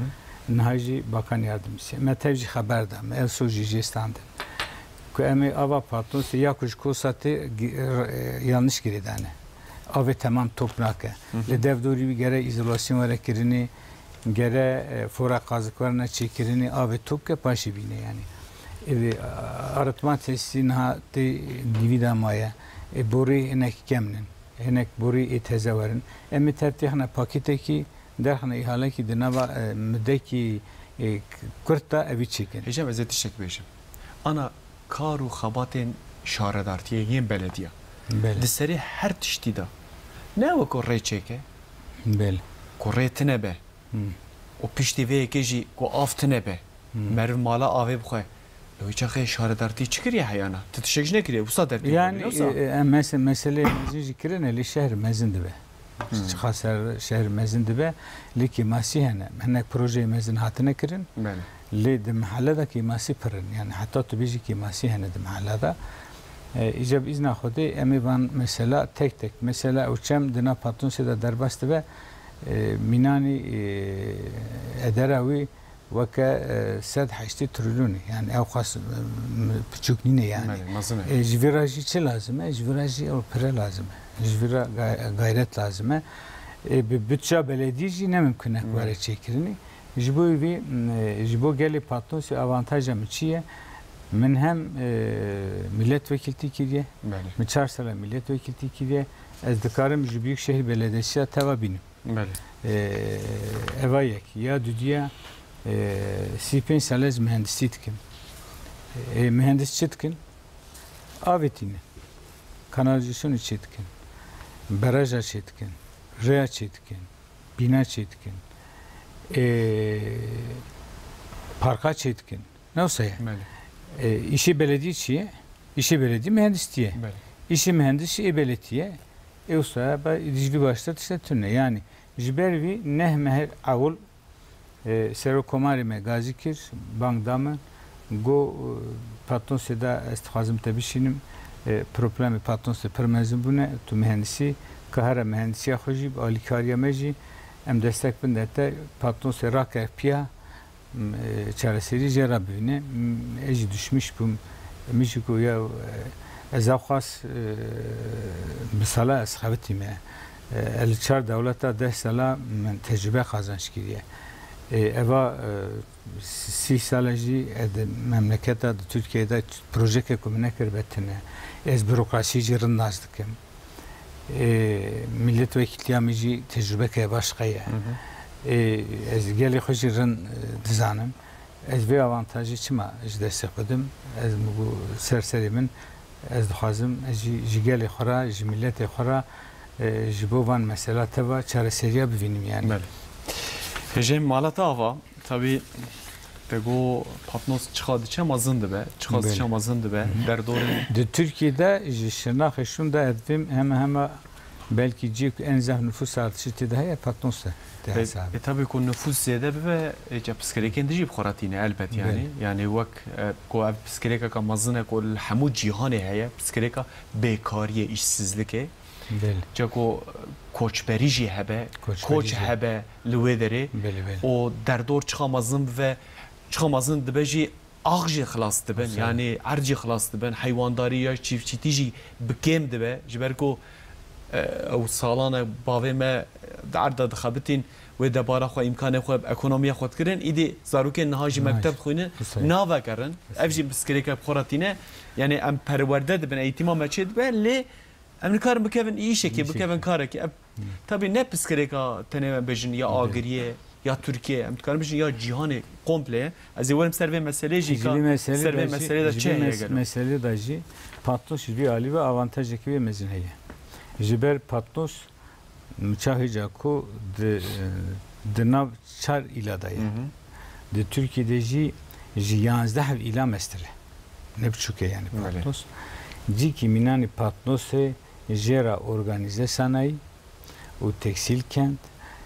Niha jî Bakan Yardımcısı. Me tev jî xeber da, me ev sor jî jê standin. Ku em ê ava Patnosê ya ku ji Kosatê gi-, e, yanlış girêdane. Avê temam top nake. Li dev dorî wî gere îzolasyon were kirinê, gere, e, fora qazikwerine çêkirinê, avê top ke paşê bîne yani. Ê, arıtma tesîsî niha tê dîvî de maye. Ê, borî hinek kemnin. Hinek borî ê teze werin. Em ê tev têxine pakêtekî, derxine îhalekî di nava, e, midekî, e, kurt de evî çêkin. Hêjam, ez ê tiştek bêjim. Ana kar û xebatên şaredartiyê yên belediya Belê. Di serê her tiştî de ne weko rê çêke, Belê. Ku rê tine be. Hmm. Û piştî vê yekê jî ku av tine be. Hmm. Meriv mala avê bixwe. Lê wî çaxê şaredartî çi kiriye heyana? Ti tiştek ji nekiriye. Wisa dertî Yani, wisa. E, e, em mes-, meseleyê mezin jî kirine, lê şehir mezin dibe. Hmm. Çiqa ser şehir mezin dibe, lê kêmasî hene. Hinek projeyê mezin hatine kirin. Belê. Lê di mehelle de kêmasî pir in. Yani heta tu bêjî kêmasî hene di mehelle de. E, îca bi îzna Xwedê em ê van mesela tek tek. Mesela ew çem di nav Patnosê de derbas dibe, e, mînanî, e, edera wî weke, e, sed heştê trilyonî. Yani ew qas, e, m-, piçûk nîne yani. Belê, mezin e. E, ji vî re jî çi lazim e? Ji vî re jî ew pire lazim e. Ji vî re gay-, gayret lazim e. E, bi bütçeya belediyê jî ne mimkun e ku Hmm. were çêkirinê. Ji bo vî, m, e, ji bo gelê Patnosê avantaja min çi ye? Min hem, e, milletvekiltî kiriye. Belê. Min çar sala milletvekiltî kiriye. Ez dikarim ji Büyükşehir Belediyesiya teva bînim. Belê. E, eva yek. Ya dudiya, e, sî pênc sal ez mühendisî dikim. E, mühendis çi dikin? Avê tînin. Kanalizasyonê çê dikin. Baraja çê dikin. Rêya çê dikin. Bîna çê dikin. E, parka çê dikin. Ne wisa ye? Belê. E, îşê belediyê çi ye? Îşê belediyê mühendistî ye. Belê. Îşê mühendisî ê beletî ye. Ê wisa ye, ba, ji vî baştir tiştek tune. Yani, ji ber vî neh meh ewil, e, Serokkomarê me gazî kir, bang da min, got, e, Patnosê de ez dixwazim te bişînim. E, problemê Patnosê pir mezin bûne. Tu mühendisî, ka here mühendisiya xwe jî, bi alîkariya me jî, em destek bin de te, Patnosê rake piya, m-, e, çareserî jê re bibîne. M-, ez jî düşmüş bûm. Min jî got, ya, e, ez ew xas, e, bi sala ez xebitîme. E, ez li çar dewleta deh sala min tecrube qazanç kiriye. E, eva, e, sî sala jî ez di memleketa, di Tirkiyeyê de projeke ku min nekiribe tune. Ez burokrasiyê jî rind nas dikim. Ê, milletvekiltiya min jî tecrubeke başqa ye. Hı hı. Ê, ez gelê xwe jî rind, e, dizanim. Ez vê avantajê çima ji destê xwe dim? Ez min got ser serê min, ez dixwazim ez jî ji gelê xwe re, ji miletê xwe re, e, ji bo van mesela teva çareseriya bivînim yani. Belê. Hêjê mala te ava. Tabî, te got Patnos çiqa diçe mezin dibe, çiqa Belê. Diçe mezin dibe, Hı hı. Derdorê. Di Tirkiyê de ji Şirnaxê şûn de ez dibêm heme heme Belkî cihê ku en zehf nifûs artışî tê de heye, Patnos e, tê E, hesabê. e, tabii ku nifûs zêde bibe, e, ca pirsgirêkên din jî bi xwe re tîne elbet yani. Belê. Yani wek, e, ku ev pirsgirêkeka mezin e ku li hemû cîhanê heye, pirsgirêka bêkariyê, îşsizlikê. Belê. Ca ku koçberî jî hebe, Koçberî koç jî. hebe li wê derê. Belê, belê. Û derdor çiqa mezin bibe, çiqa mezin dibe jî ax jî xilas dibin, Mesela. yani erd jî xilas dibin, heywandarî ya çîfçîtî jî bi kêm dibe. Ji ber ku, e, ew salan e bavê me di erd de dixebitîn, wê debara xwe, îmkanê xwe, ekonomiya xwe dikirin. Îdî zarokên niha jî Niha mekteb jî. dixwînin, Qisey. navegerin. Qisey. Ev jî pirsgirêke bi xwe re tîne. Yani em perwerde dibin, eğitîma me çê dibe, lê em nikarin bikevin îşekê, Îşekê. bikevin karekê. Ev, Hı. tabii ne pirsgirêka tenê em bêjin ya Belê. agiriyê, ya Tirkiye, em dikarin bêjin ya cîhanê komple ye. Ez ê werim ser vê meseleyê jî Ji ka, vê meselê ser vê de jî, meselê de ji çi vê heye mes-, gelo? meselê de jî Patnos ji vê alî ve avantajekî wê mezin heye. Ji ber Patnos çaxê ca ku di, di nav çar îla de ye. Hı hı. Di Tirkiye de jî ji yanzdeh îla mestir e. Ne biçûk e yani Belê. Patnos. Cîkî mînanî Patnosê jê re organîze sanayî û tekstîl kent,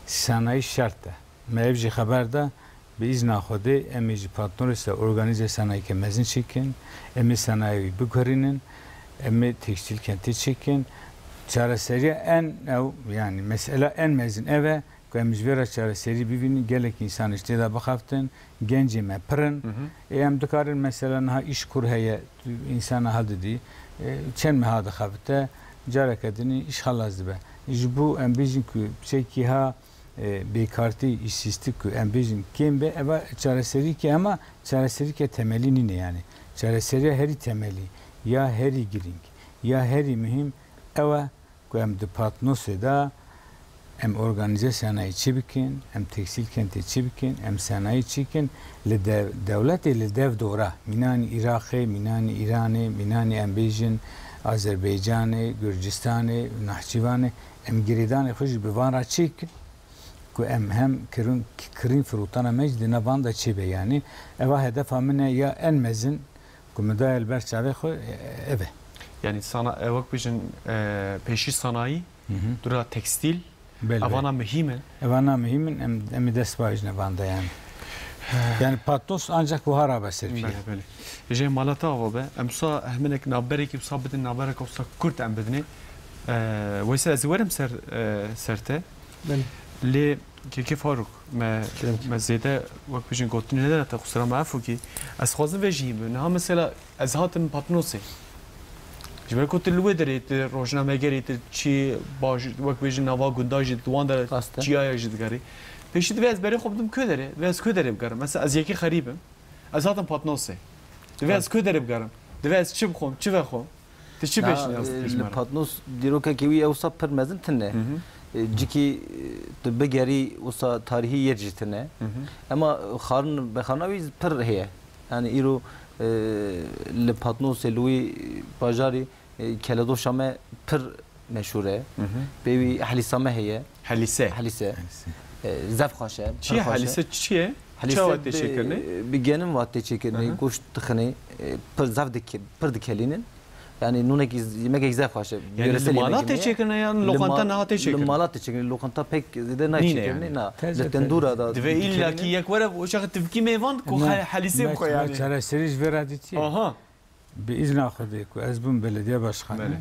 sanayî şert e. Me ev jî xeber da, bi îzna Xwedê em ê ji Patnosê organîze sanayîke mezin çêkin, em ê sanayî wî biguherînin, em ê tekstîl kentê çêkin. Çareseriya en ew, yani mesela en mezin ev e ku em ji vê re çareserî bibînin, gelek însan ji tê de bixeftin, gencê me pir in. Hı hı. Ê em dikarin mesela niha îş kur heye, tu însana hildidî, e, çend meha dixebite, careke dinê îş xelas dibe. Ji bo em bêjin ku çekî ha, e, bêkartî, îşsizlik ku em bêjin kêm be, eva çareserî ke, ema çareserî ke temelî nîne yani. Çareseriya herî temelî, ya herî girîng, ya herî muhîm ew e ku em di Patnosê de em organîze sanayî çi bikin, em tekstîl kentê çi bikin, em sanayî çi bikin, li de-, dewletê li dev dora, mînanî Iraqê, mînanî Îranê, mînanî em bêjin Azerbaycanê, Gurcistanê, Nahçîvanê, em girêdanê xwe jî bi van re çêkin ku em hem kirin-, kirîn firûtana me jî di nav van de çêbe. Yanî eva hedefa min e ya en mezin ku min daye li ber çavê xwe, e, ev e. Yani sana, e, wek bêjin, e, pêşî sanayî, Hı hı. dura tekstîl, Belê, evana belê. muhîm in. Evana muhîm in, em, em ê dest bajine van de yani. Yani Patnos ancak buhar rabe ser pî ye. Belê, belê. Jê mala te ava be. Em wisa heminek navberekî wisa bidin, navberek wisa kurt em bidinê. E, weyse ez ê werim ser, e, ser te. Belê. Lê Kekê Farûk, me, Kerem. me zêde wek bêjin gotinê nedane te, qusura me efû kî. Ez xwazim vê jî bim. Niha mesela ez hatim Patnosê. Ji ber ku tu li wê derê, tu rojnamegerî, tu çi baş, wek bêjin nava gunda jî, di wan de Rast e. çiyaya jî digerî. Pêşî divê ez berê xwe bidim ku derê? Divê ez ku derê bigerim? Mesela ez yekî xerîb im. Ez hatim Patnosê. Divê ez Rast. ku derê bigerim? Divê ez çi bixwim, çi vexwim? Tu çi Na, pêşniyaz e, dikî ji li me re? Patnos dîrokekî wî ewsa pir mezin tune. Hı hı. E, cikî, e, tu bigerî wisa tarîhî yer jî tune. Hı hı. Ema xarin, vexarina wî pir heye. Yani îro, e, li Patnosê, li wî bajarî, e, keledoşa me pir meşhûr e. Hı hı. Pê wî helîsa me heye. Helîse. Helîse. Helîse. E, zef xweş e, Çi pir ye xweş e. helîse, çi ye? Helîse Çawa tê bi, çêkirinê? bi genim ve tê çêkirinê, Hı hı. goşt dixinê, e, pir zef dike-, pir dikelînin. Yani nûnekî z-, yemekekî zef xweş e. Yani Yöresel li mala yemekê tê me ye. çêkirinê yan Li lokanta ma-, niha tê li çêkirinê? mala tê çêkirinê. Lokanta pek zêde nayê Nîne çêkirinê, yani. na. Teze, Li tendûra teze. da Divê tê illakî çêkirinê. yek were, o çaxê tivkî mêvan ku Ne, he-, helîsê ne, bixwe ne yani. çareserî ji vê re dîtiye. Aha. Bi îzna Xwedê ku ez bûm belediye başkanı, Belê.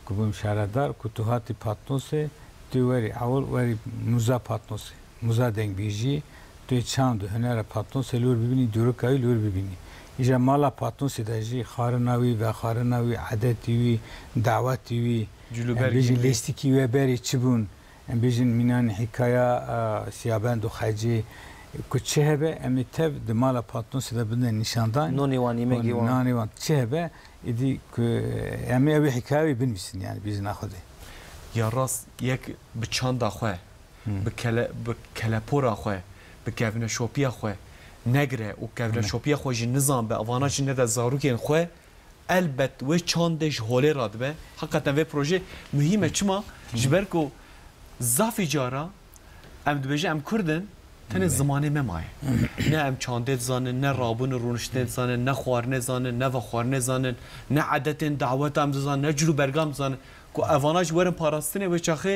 ku bûm şaredar, ku tu hatî Patnosê, tu werî ewil werî muza Patnosê, muza dengbêjiyê, tu yê çand û hunera Patnosê li wir bibînî, dîroka wî li wir bibînî. Îja mala Patnosê de jî xwarina wî, vexwarina wî, edetî wî, dawetî wî, Cilûbergî em bêjin wî. lêstikî wê berê çi bûn, Em bêjin mînanê hîkaya, e, Siyabend û Xecê, ku çi hebe, em ê tev di mala Patnosê de bidin nîşandan. Nonê wan, yemekê wan. Nanê wan çi hebe, êdî ku em ê ew ê hîkaya wê binivîsin, yani, bîzna Xwedê. Ya rast, yek bi çanda xwe, Hı. bi kele-, bi kelepora xwe, bi kevneşopiya xwe negire û kevneşopiya xwe jî nizan be, avana jî nede zarokên xwe, Elbet wê çandê ji holê radibe. Heqeten vê projê muhîm e. Çima? Ji ber ku zafî cara em dibêjin em Kurd in, tenê Evet. zimanê me maye. Ne em çandê dizanin, ne rabûn û rûniştinê dizanin, ne xwarinê dizanin, ne vexwarinê dizanin, ne edetên daweta em dizanin, ne cil û berga em dizanin. ku evana jî werin parastinê, wê çaxê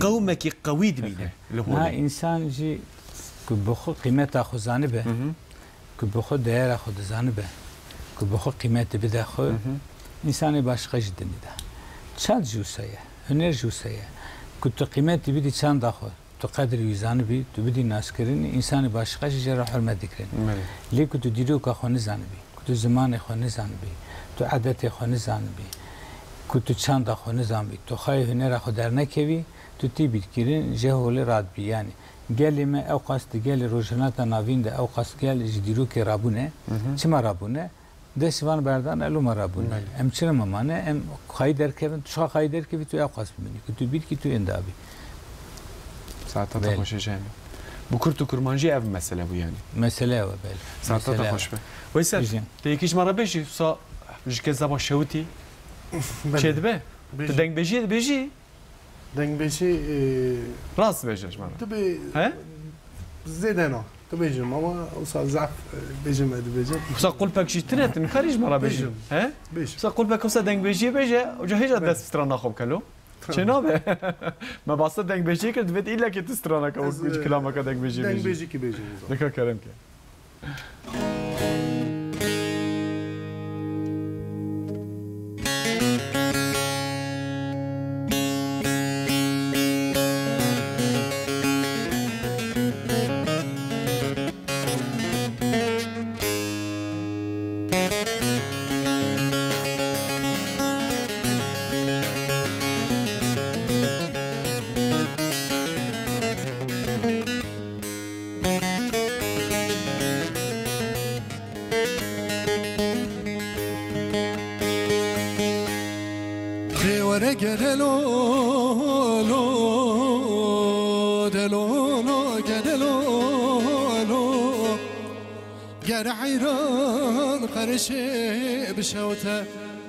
qewmekî qewî dibîne li Na holê. Însan jî ku bi xwe qîmeta xwe zanibe, Hı hı. ku bi xwe değera xwe dizanibe, ku bi xwe qîmetî bide xwe, Hı hı. însanê başqa jî dinî de. Çand jî wisa ye, huner jî wisa ye. Ku tu qîmetî bidî çanda xwe, tu qedrî wî zanibî, tu bidî naskirinî, însanê başqa jî jê re hurmet dikirin. Belê. Lê ku tu dîroka xwe nizanibî, ku tu zimanê xwe nizanibî, tu edetê xwe nizanibî, ku tu çanda xwe nizanibî, tu xwayê hunera xwe dernekevî, tu tê bîrkirin, jê holê radibî. Yanî gelê me ewqas di gelê Rojhilata Navîn de ewqas gel ji dîrokê rabûne. Hı hı. Çima rabûne? Destê van berdane, loma rabûne. Belê. Em çira me mane? Em xwayî derkevin, tu çiqa xwayî derkevî, tu ewqas bimînî. Ku tu bîrkî, tu ênda bî. Saeta te Belê. xweş e Cem. Bi kurt û kurmancî ev mesele bû yanî. Mesele ew e, belê. Saeta te Mesele ew xweş e. be. Weysel, Bijî. te yekî ji me re bêjî, wisa ji ke zaba şewitî Belê. çêdibe? Tu Bijî. dengbêjiyê dibêjî? Dengbêjî, e, Rast bêje ji me re. Dibê He? zêde na. Dibêjim ama wisa zehf, e, bêjim, e, dibêjim. Wisa qulpek jî tune, tu nikarî ji me re bêjî. Bêjim. He? Bêjim. Wisa qulpek wisa dengbêjiyê bêje, uca hêja Bêjim. dest strana xwe bikelo. Çênabe. Me basa dengbêjiyê kir, divêt îlekê tu straneke Ez, wekî e, kilameke dengbêjiyê bêjî. dengbêjî ki bêjim wisa. Dika kerem ke. Rê were gere lo, lo, de lo, lo, gere lo, lo. Ger heyran qerişê bişewte,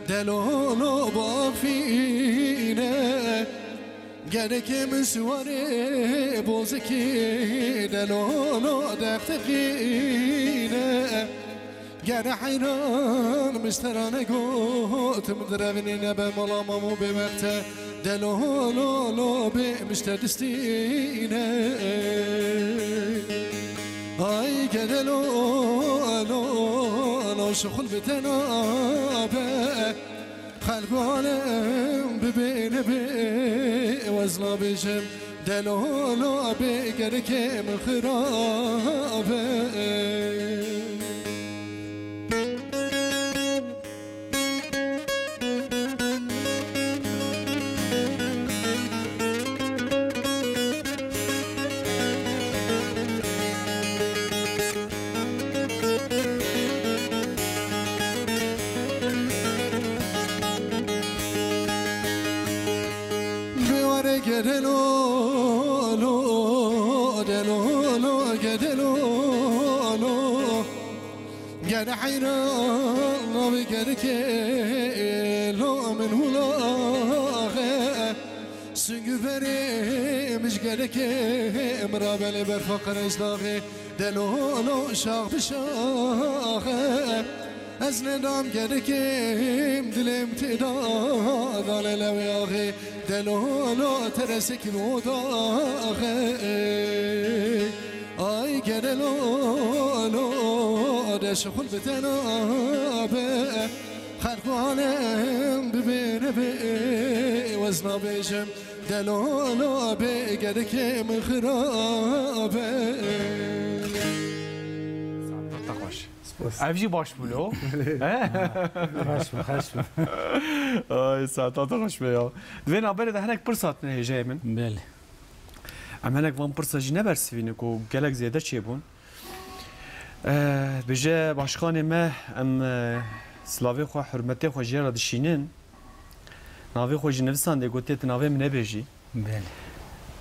de lo, lo, bafîne. Gerekê min siwarê bozikî delolo dextixîne. Gere heyran mişterane gotim direvnîne be mala mam û bê wexte delolo lo bê mişte distîne. Ay gere lo lo lo şixul bi tena be. Xelk û alem bibê nebê, ez nabêjim, delolo bê, gerekê min xirabe. Bi were gere lo, lo, de lo, lo, gere lo, lo. Gere heyran, lo, bi gere ke, lo, min hulaxe. Singû berê mij gerekê, min rabelê berfa qerêj daxê, delolo şax bi şaxe. Ez nedam gerekêm, dilêm tê da, dane lewê axê, delolo teresek bi odaxe. Ay gere lo, lo, de şixul bi tena be. Xelk û alem bibê nebê, ez nabêjim, delolo bê, gerekê min xirabe. Te xweş. Spas. Ev jî baş bû lo. He? Xweş bû, xweş bû. Ay, saeta te xweş be ya. Di vê navberê de hinek pirsa tune hêjayê min. Belê. Em hinek van pirsa jî nebersivîne ku gelek zêde çêbûn. Eh, bêje başkanê me, em, eh, silavê xwe, hurmetê xwe jê re dişînin. Navê xwe jî nivisandê, gotiye, tu navê min nebêjî. Belê.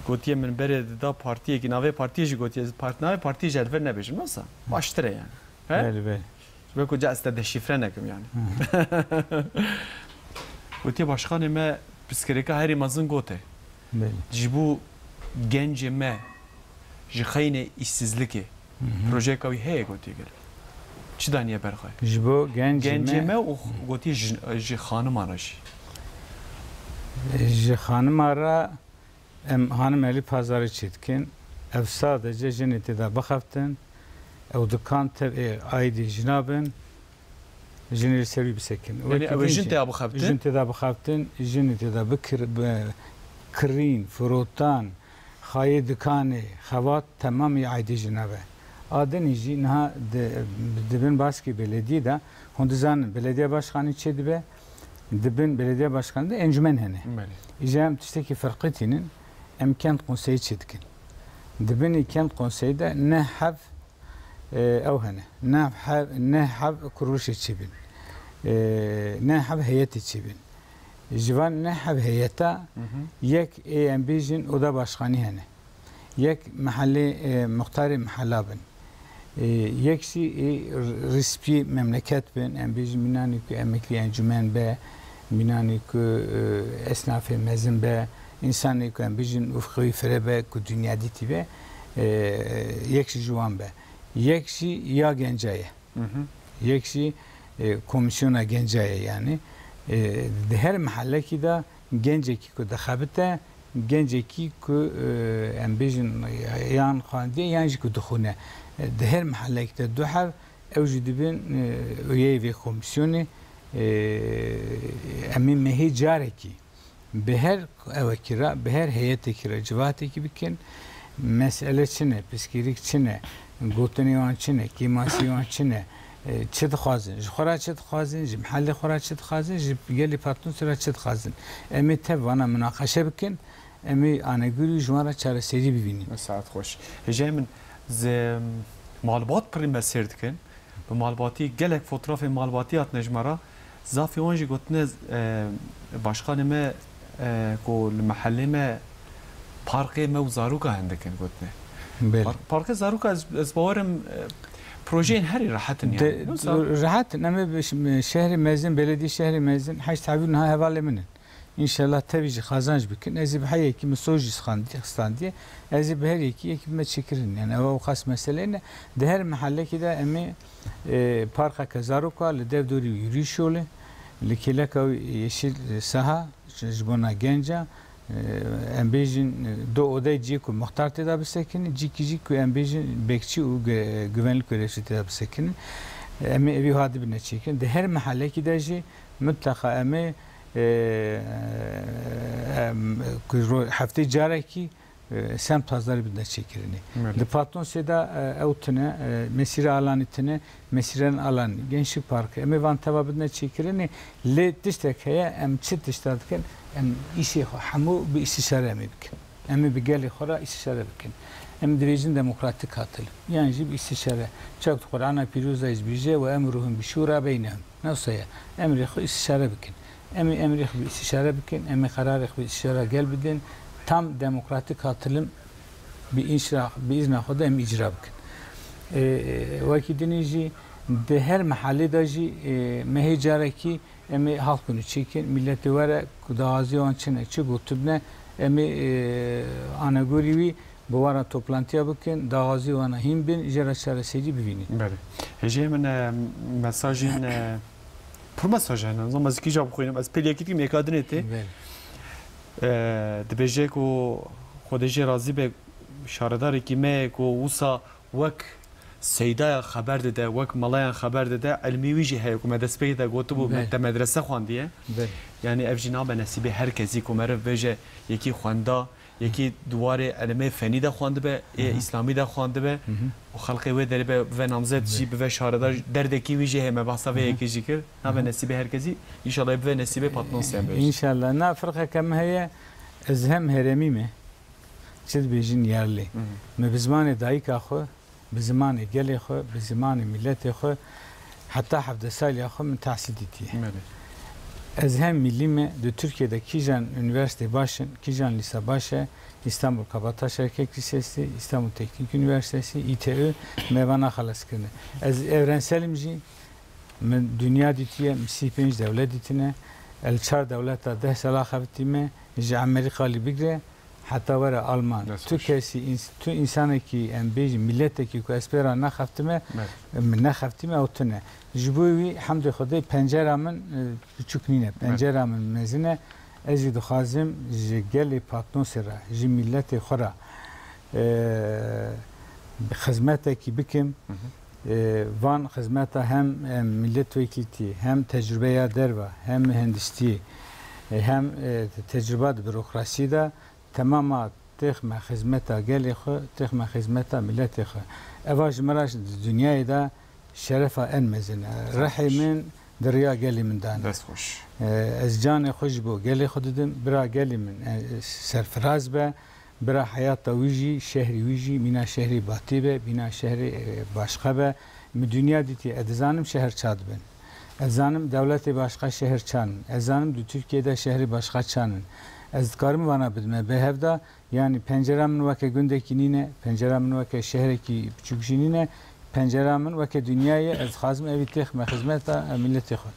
Gotiye, min berê dida partiyekî, navê partiyê jî gotiye, part-, navê partiyê jî ez li vir nebêjim, wisa baştir e yani. He? Belê, belê. Ji ber ku ca ez te deşîfre nekim yani. Hı hı. Gotiye, başkanê me pirsgirêka herî mezin gote. Belê. Ji bo gencê me ji xeynê îşsizlikê Hı hı. projeyeka wî heye, gotiye, gel. Çi daniye ber xwe? Ji bo gencê Gencê me me û x-, gotiye ji, ji xaniman re jî. Ji xanima re em Xanim Elî Pazarî çêdikin. Ev sadece jinê tê de bixebtin. Ew dikan tev ê aîdî jina bin. Jinê li ser wî bisekin. Yanî Wekî ew ê din jin jî tê de bixebtin? Jin tê de bixebtin, jinê tê de bikir-, bi-, kirîn, firotan, xayê dikanê, xebat temamî aîdî jina be. A dinî jî niha di, di bin baskê belediyê de, hûn dizanin, belediye başkanî çê dibe, di bin belediye başkanî de encûmen hene. Belê. Îja em tiştekî ferqî tînin, em kent konseyî çê dikin. Di binî kent konseyî de ne hev, e, ew hene, ne hev, ne hev kuruluşê çê bin, e, ne hev heyetê çê bin. Ji van ne hev heyeta Hı hı. yek ê em bêjin oda başkanî hene. Yek mehellê, e, muxtarê mehella bin. E, yek jî ê rispî memleket bin, em bêjin mînanê ku emekî encûmen be, mînanê ku, e, esnafê mezin be, însanê ku em bêjin ufqê wî fire be, ku dinya dîtî be, e, yek jî ji wan be. Yek jî ya genca ye. Hı hı. Yek jî, e, komîsyona genca ye yanî. E, di her mehellekî de gencekî ku dixebite, gencekî ku, e, em bêjin yan xwendiye yan jî ku dixwîne. E, di her mehellekî de du hev, ew jî dibin, e, uyeyê vê komîsyonê. E, em ê mehê carekî bi her ewekî re, bi her heyetekî re civatekî bikin. Mesele çi ne, piskîrik çi ne, gotinê wan çi ne, kêmasî wan çi ne, e, çi dixwazin, ji xwe re çi dixwazin, ji mehellê xwe re çi dixwazin, ji gelê Patnosê re çi dixwazin. Em ê tev vana minaqeşe bikin, em ê anegurî ji wan re çareserî bibînin. Saet xweş. Hêjayê min, ji malbat pirî me sêr dikin. Bi malbatî, gelek fotoğrafê malbatî hatine ji me re. Zafî wan jî gotine, e, başkanê me, e, ku li mehellê me parkê me û zaroka hindik in gotine. Belê. Par-, parkê zaroka ez, ez bawerim, e, projeyên herî rehet in yani. De, Wisa rehet in. Em ê bi ş-, şehrê mezin, belediyê şehrê mezin, heşt hebî niha hevalê min in. Înşallah tevî jî qazanc bikin. Ez ê bi her yekî min soz jî standî-, standiye. Ez ê bi her yekî yekî bime çêkirin. Yani ew, ew qas mesele ne. Di her mehellekî de em ê, e, parka ke zaroka li dev dorî yürüyüş yolu, li kêleka wî yeşil saha, ji, ji bona genca, e, em bêjin, e, du odeyê cihê ku muxtar tê de bisekinin, cîkî jî ku em bêjin bekçî û gü-, güvenlik görevlisi tê de bisekinin. Em ê evî ha dibine çêkirin. Di her mehellekî de jî Mutlaka em ê, e, em, ku ro-, heftê carekî, e, semt hazarî bidine çêkirinê. Belê. Di Patnosê de, e, ew tune, e, mesîre alanî tune, mesîren alanî, Gençlik Parkı. Em ê van teva bidine çêkirinê, lê tiştek heye, em çi tişta dikin, em îşê xwe hemû bi îstişare em ê bikin. Em ê bi gelê xwe re îstişare bikin. Em dibêjin demokratîk hatin. Yan jî bi îstişare. Çak di Qur'ana Pîroz de jî dibêje, "Ve emruhum bi şura beynehum." Ne wisa ye. Emrê xwe îstişare bikin. Em ê emrê xwe bi îstişare bikin. Em ê qerarê xwe bi îstişare gel bidin. Tam demokratîk hatilim bi înşra-, bi îzna xwe de em îcra bikin. Ê, wekî dinî jî di her mehalê de jî, ê, mehê carekî Em ê halk bûne çêkin, milletê were ku daxwazî wan çi ne, çi gotibne, em ê, e, anegorî wî bi wan re toplantiya bikin, daxwazî wana hîn bin, jê re çareserî bivînin. Belê. Hêjayê min, e, mesajên, e, pir mesaj hene. Nizam ez kîja bixwînim. Ez pêl yekî dikim, yeka dinê tê. Belê. E, dibêje ku Xwedê jê razî be, şaredarekî me ye ku wisa wek seydaya xeber dide, wek melayan xeber dide, ilmî wî jî heye ku me destpêkê de gotibû, me Belê. te medrese xwendiye. Belê. Yanî ev jî nabe nesîbê her kesî ku meriv bêje yekî xwenda, yekî di warê ilmê fenî de xwendibe, ê Hı hı. îslamî de xwendibe Hı hı. û xelkê wê derê be, bive namzet Belê. jî, bive şaredar, derdekî wî jî heye, me behsa vê Hı hı. yekê jî kir. Nabe Hı hı. nesîbê her kesî, înşallah bive nesîbê Patnosê em bêjin. Înşallah. Na firqeke min heye, ez hem herêmî me, çi dibêjin yerlî. Hı hı. Me bi zimanê dayika xwe, bi zimanê gelê xwe, bi zimanê miletê xwe, heta hevdeh saliya xwe min tehsîl dîtiye. Belê. Ez hem millî me, di Tirkiyê de kîjan unîversîte baş in, kîjan lîse baş e, Îstanbul Kabataş Erkek Lisesi, Îstanbul Teknik Üniversitesi, İTÜ, me va naxelas kirine. Ez evrenselim jî, min dinya dîtiye, min sî pênc dewlet dîtine, el çar dewleta deh sala xebitî me, ji Amerîka lî bigre, Heta were Alman. Dest Tu xweş. kesî, ins-, tu însanekî, em bêjin, miletekî ku ez pê re nexeftime, Belê. em nexeftime, ew tune. Ji bo wî, hemdê Xwedê, pencera min, e, piçûk nîne. Belê. Pencera min mezin e. Ez jî dixwazim ji gelê Patnosê re, ji mîletê xwe re, e, xizmetekî bikim. Hı hı. E, van xizmeta hem, e, milletvekiltî, hem tecrübeya derve, hem mühendistî, e, hem, e, tecrüba di bürokrasî de temama têxme xizmeta gelê xwe, têxme xizmeta miletê xwe. Eva ji me re di dinyayê de şerefa en mezin e. Rehê min di riya gelê min de ne. Dest xweş. E, ez canê xwe ji bo gelê xwe didim. Bira gelê min, e, serfiraz be. Bira heyata wî jî, şehrî wî jî, mîna şehrî Batî be, mîna şehrî, e, başqa be. Min dinya dîtî, ez dizanim şehr ça dibin. Ez zanim dewletê başqa şehr çan in. Ez zanim di Tirkiyê de şehrî başqa çan in. Ez dikarim vana bidime bêhevda, yanî pencera min weke gundekî nîne, pencera min weke şehrekî biçûk jî nîne, pencera min weke dinyayê ye, ez dixwazim evî têxme xizmeta miletê xwe.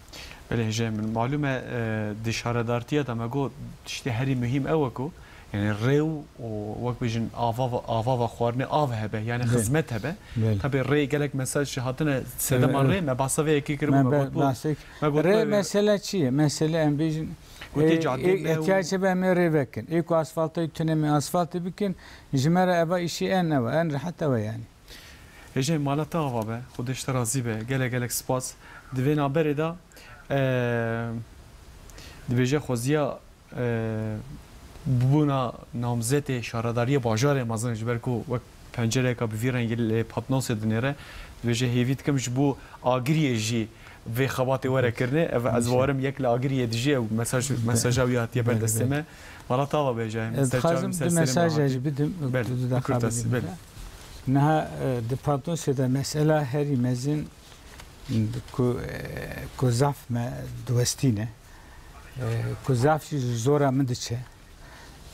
Belê, hêjayê min. Malûm e, e, di şaredartiya de me got, tiştê herî muhîm ew e ku, yanî rê û, û wek bêjin ava, ava ve xwarinê av hebe, yanî Belê. Xizmet hebe. Belê. Tabê rê gelek mesaj hatine sedema Belê, rê, evet. Me behsa vê yekê kir, Me me be-, got, behsek. Me got, Rê me mesele çi ye? Mesele em bêjin, Got, e, tê cadê e, me û ihtiyac hebe em ê rê vekin. Ê ku asfaltê tune me asfaltê bikin, ji me re eva îşî en ew, en rehet ew e yanî. Hêjayê mala te ava be, Xwedê ji te razî be, gelek gelek spas. Di vê navberê de, e, dibêje xweziya, e, bûna namzetê şaredariyê bajarê mezin ji ber ku wek pencereyeka bi vî rengî li Patnosê dinêre, dibêje hêvî dikim ji bo Agiriyê jî vê xebatê were kirinê. Ev ez Înşallah. Bawerim yek li Agiriyê dijî, ew mesaj, Be-, mesaja wî hatiye ber Belê, destê belê. Me. Mala te ava be hêjayê. Ez Ser çavê dixwazim min, ser du serê min mesajê hatî. Jî bidim, Belê, du bi daqiqa kurtasî, bidim. Belê. Niha, e, di Patnosê de mesela herî mezin ku, e, ku zaf me diwestîne, e, ku zaf jî ji zora min diçe,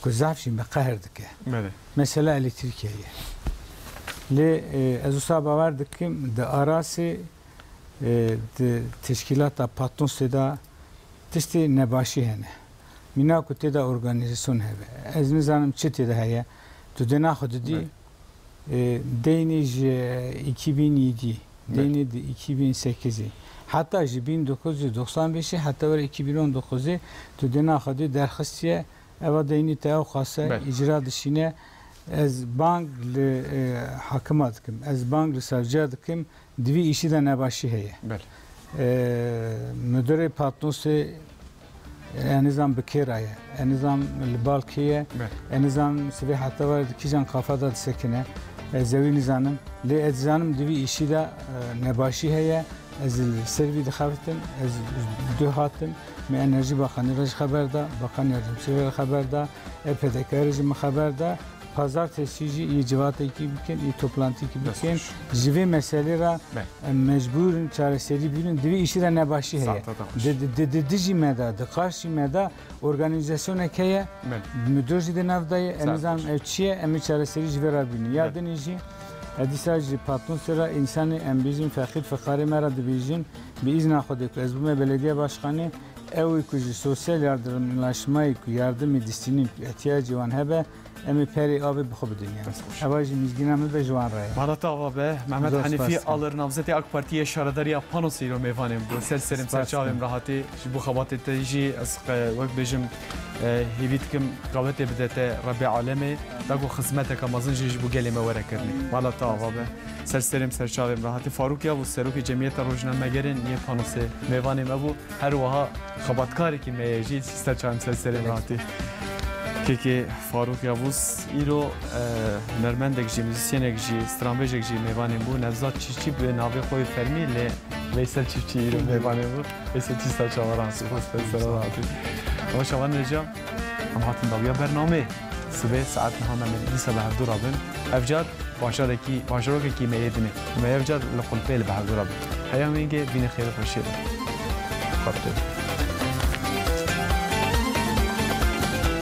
ku zaf jî me qehr dike. Belê. Mesela elektrîkê ye. Lê, e, ez wisa bawer dikim di Arasê, e, di teşkîlata Patnosê de tiştê nebaşî hene. Mîna ku tê de organîzasyon hebe. Ez nizanim çi tê de heye. Tu dê naxwe didî, Belê. e, deynê ji iki bin yedi, Belê. Deynê di iki bin sekizî. Heta ji bin dokuz yüz doksan beşî heta were iki bin on dokuzî tu dê naxwe dî derxistiye. Eva deynî te ew xase Belê. Îcra dişîne. Ez bang li, e, hakima dikim. Ez bang li savciya dikim. Di vî îşî de nebaşî heye. Belê. Ee, Müdürê Patnosê, e, enizan bi kê re ye, enizan li bal kê ye, Belê. Enizan sivê heta ver di kîjan kafa de disekine, ez ewî nizanim. Lê ez dizanim di vî îşî de, e, nebaşî heye. Ez li ser vî dixebitim, ez duh hatim, me Enerjî Bakanî re jî xeber da, Bakan Yardımcı re xeber da, E P D K re jî min xeber da. Pazartesî jî yê civatekî bikin, yê toplantîkî Dest bikin. Xweş. Ji vê meselê re Be. Em mecbûr in çareserî bînin. Di vî îşî de nebaşî heye. Saeta te xweş. Di, di, di, di dijî me de, di qarşî me de organîzasyonek heye. Be. Müdür jî di nav de ye. Em Saeta nizanim xweş. Ev çi ye, em ê çareserî ji vê re bînin. Ya Be. Dinê jî, e, dîsa jî Patnosê re însanê em bêjin feqîr fiqarê me re dibêjin, bi îzna Xwedê ku ez bûme belediye başkanê, ew ê ku ji sosyal yardımlaşmayê ku yardimê distînî ihtiyacê wan hebe, Em ê perê avê bi xwe bidin yani. Dest xweş. Eva jî mizgîna min be ji wan re ye. Mala te ava be. Mehmet Zor Henîfî spas dikim. Alir, namzetê AK Partiyê şaredariya Panosê îro mêvanê bû. Ser serê min, ser Spas çavê min dikim. Re hatî. Ji bo xebatê te jî ez, e, wek bêjim, e, hêvî dikim qewetê bide te Rebê Alemê. Da ku xizmeteke mezin jî ji bo gelê me were kirinê. Mala te ava be. Ser serê min, ser çavê min re hatî. Farûk Yavuz, serokê Cemiyeta Rojnamegerên yê Panosê mêvanê me bû. Her wiha xebatkarekî me ye jî, ser çavê min, ser serê min hatî. Kekê Farûk Yavuz îro, e, hunermendek jî, muzîsyenek jî, stranbêjek jî mêvanê bû. Nevzat Çîçî bi navê xwe yê fermî, lê Veysel Çîçî îro mêvanê bû. Veysel Çîçî ser çavan hatî, ser serê min hatî. Ama şavan neca, em hatin dawiya bernameyê. Sibê saet niha me dîsa bi hevdû re bin. Ev car bajarekî, bajarokekî me yê dinê. Me ev car li Qulpê li bi hevdû re bin. Heya wêngê vînê xêr û xweşiyê de. Xatirê.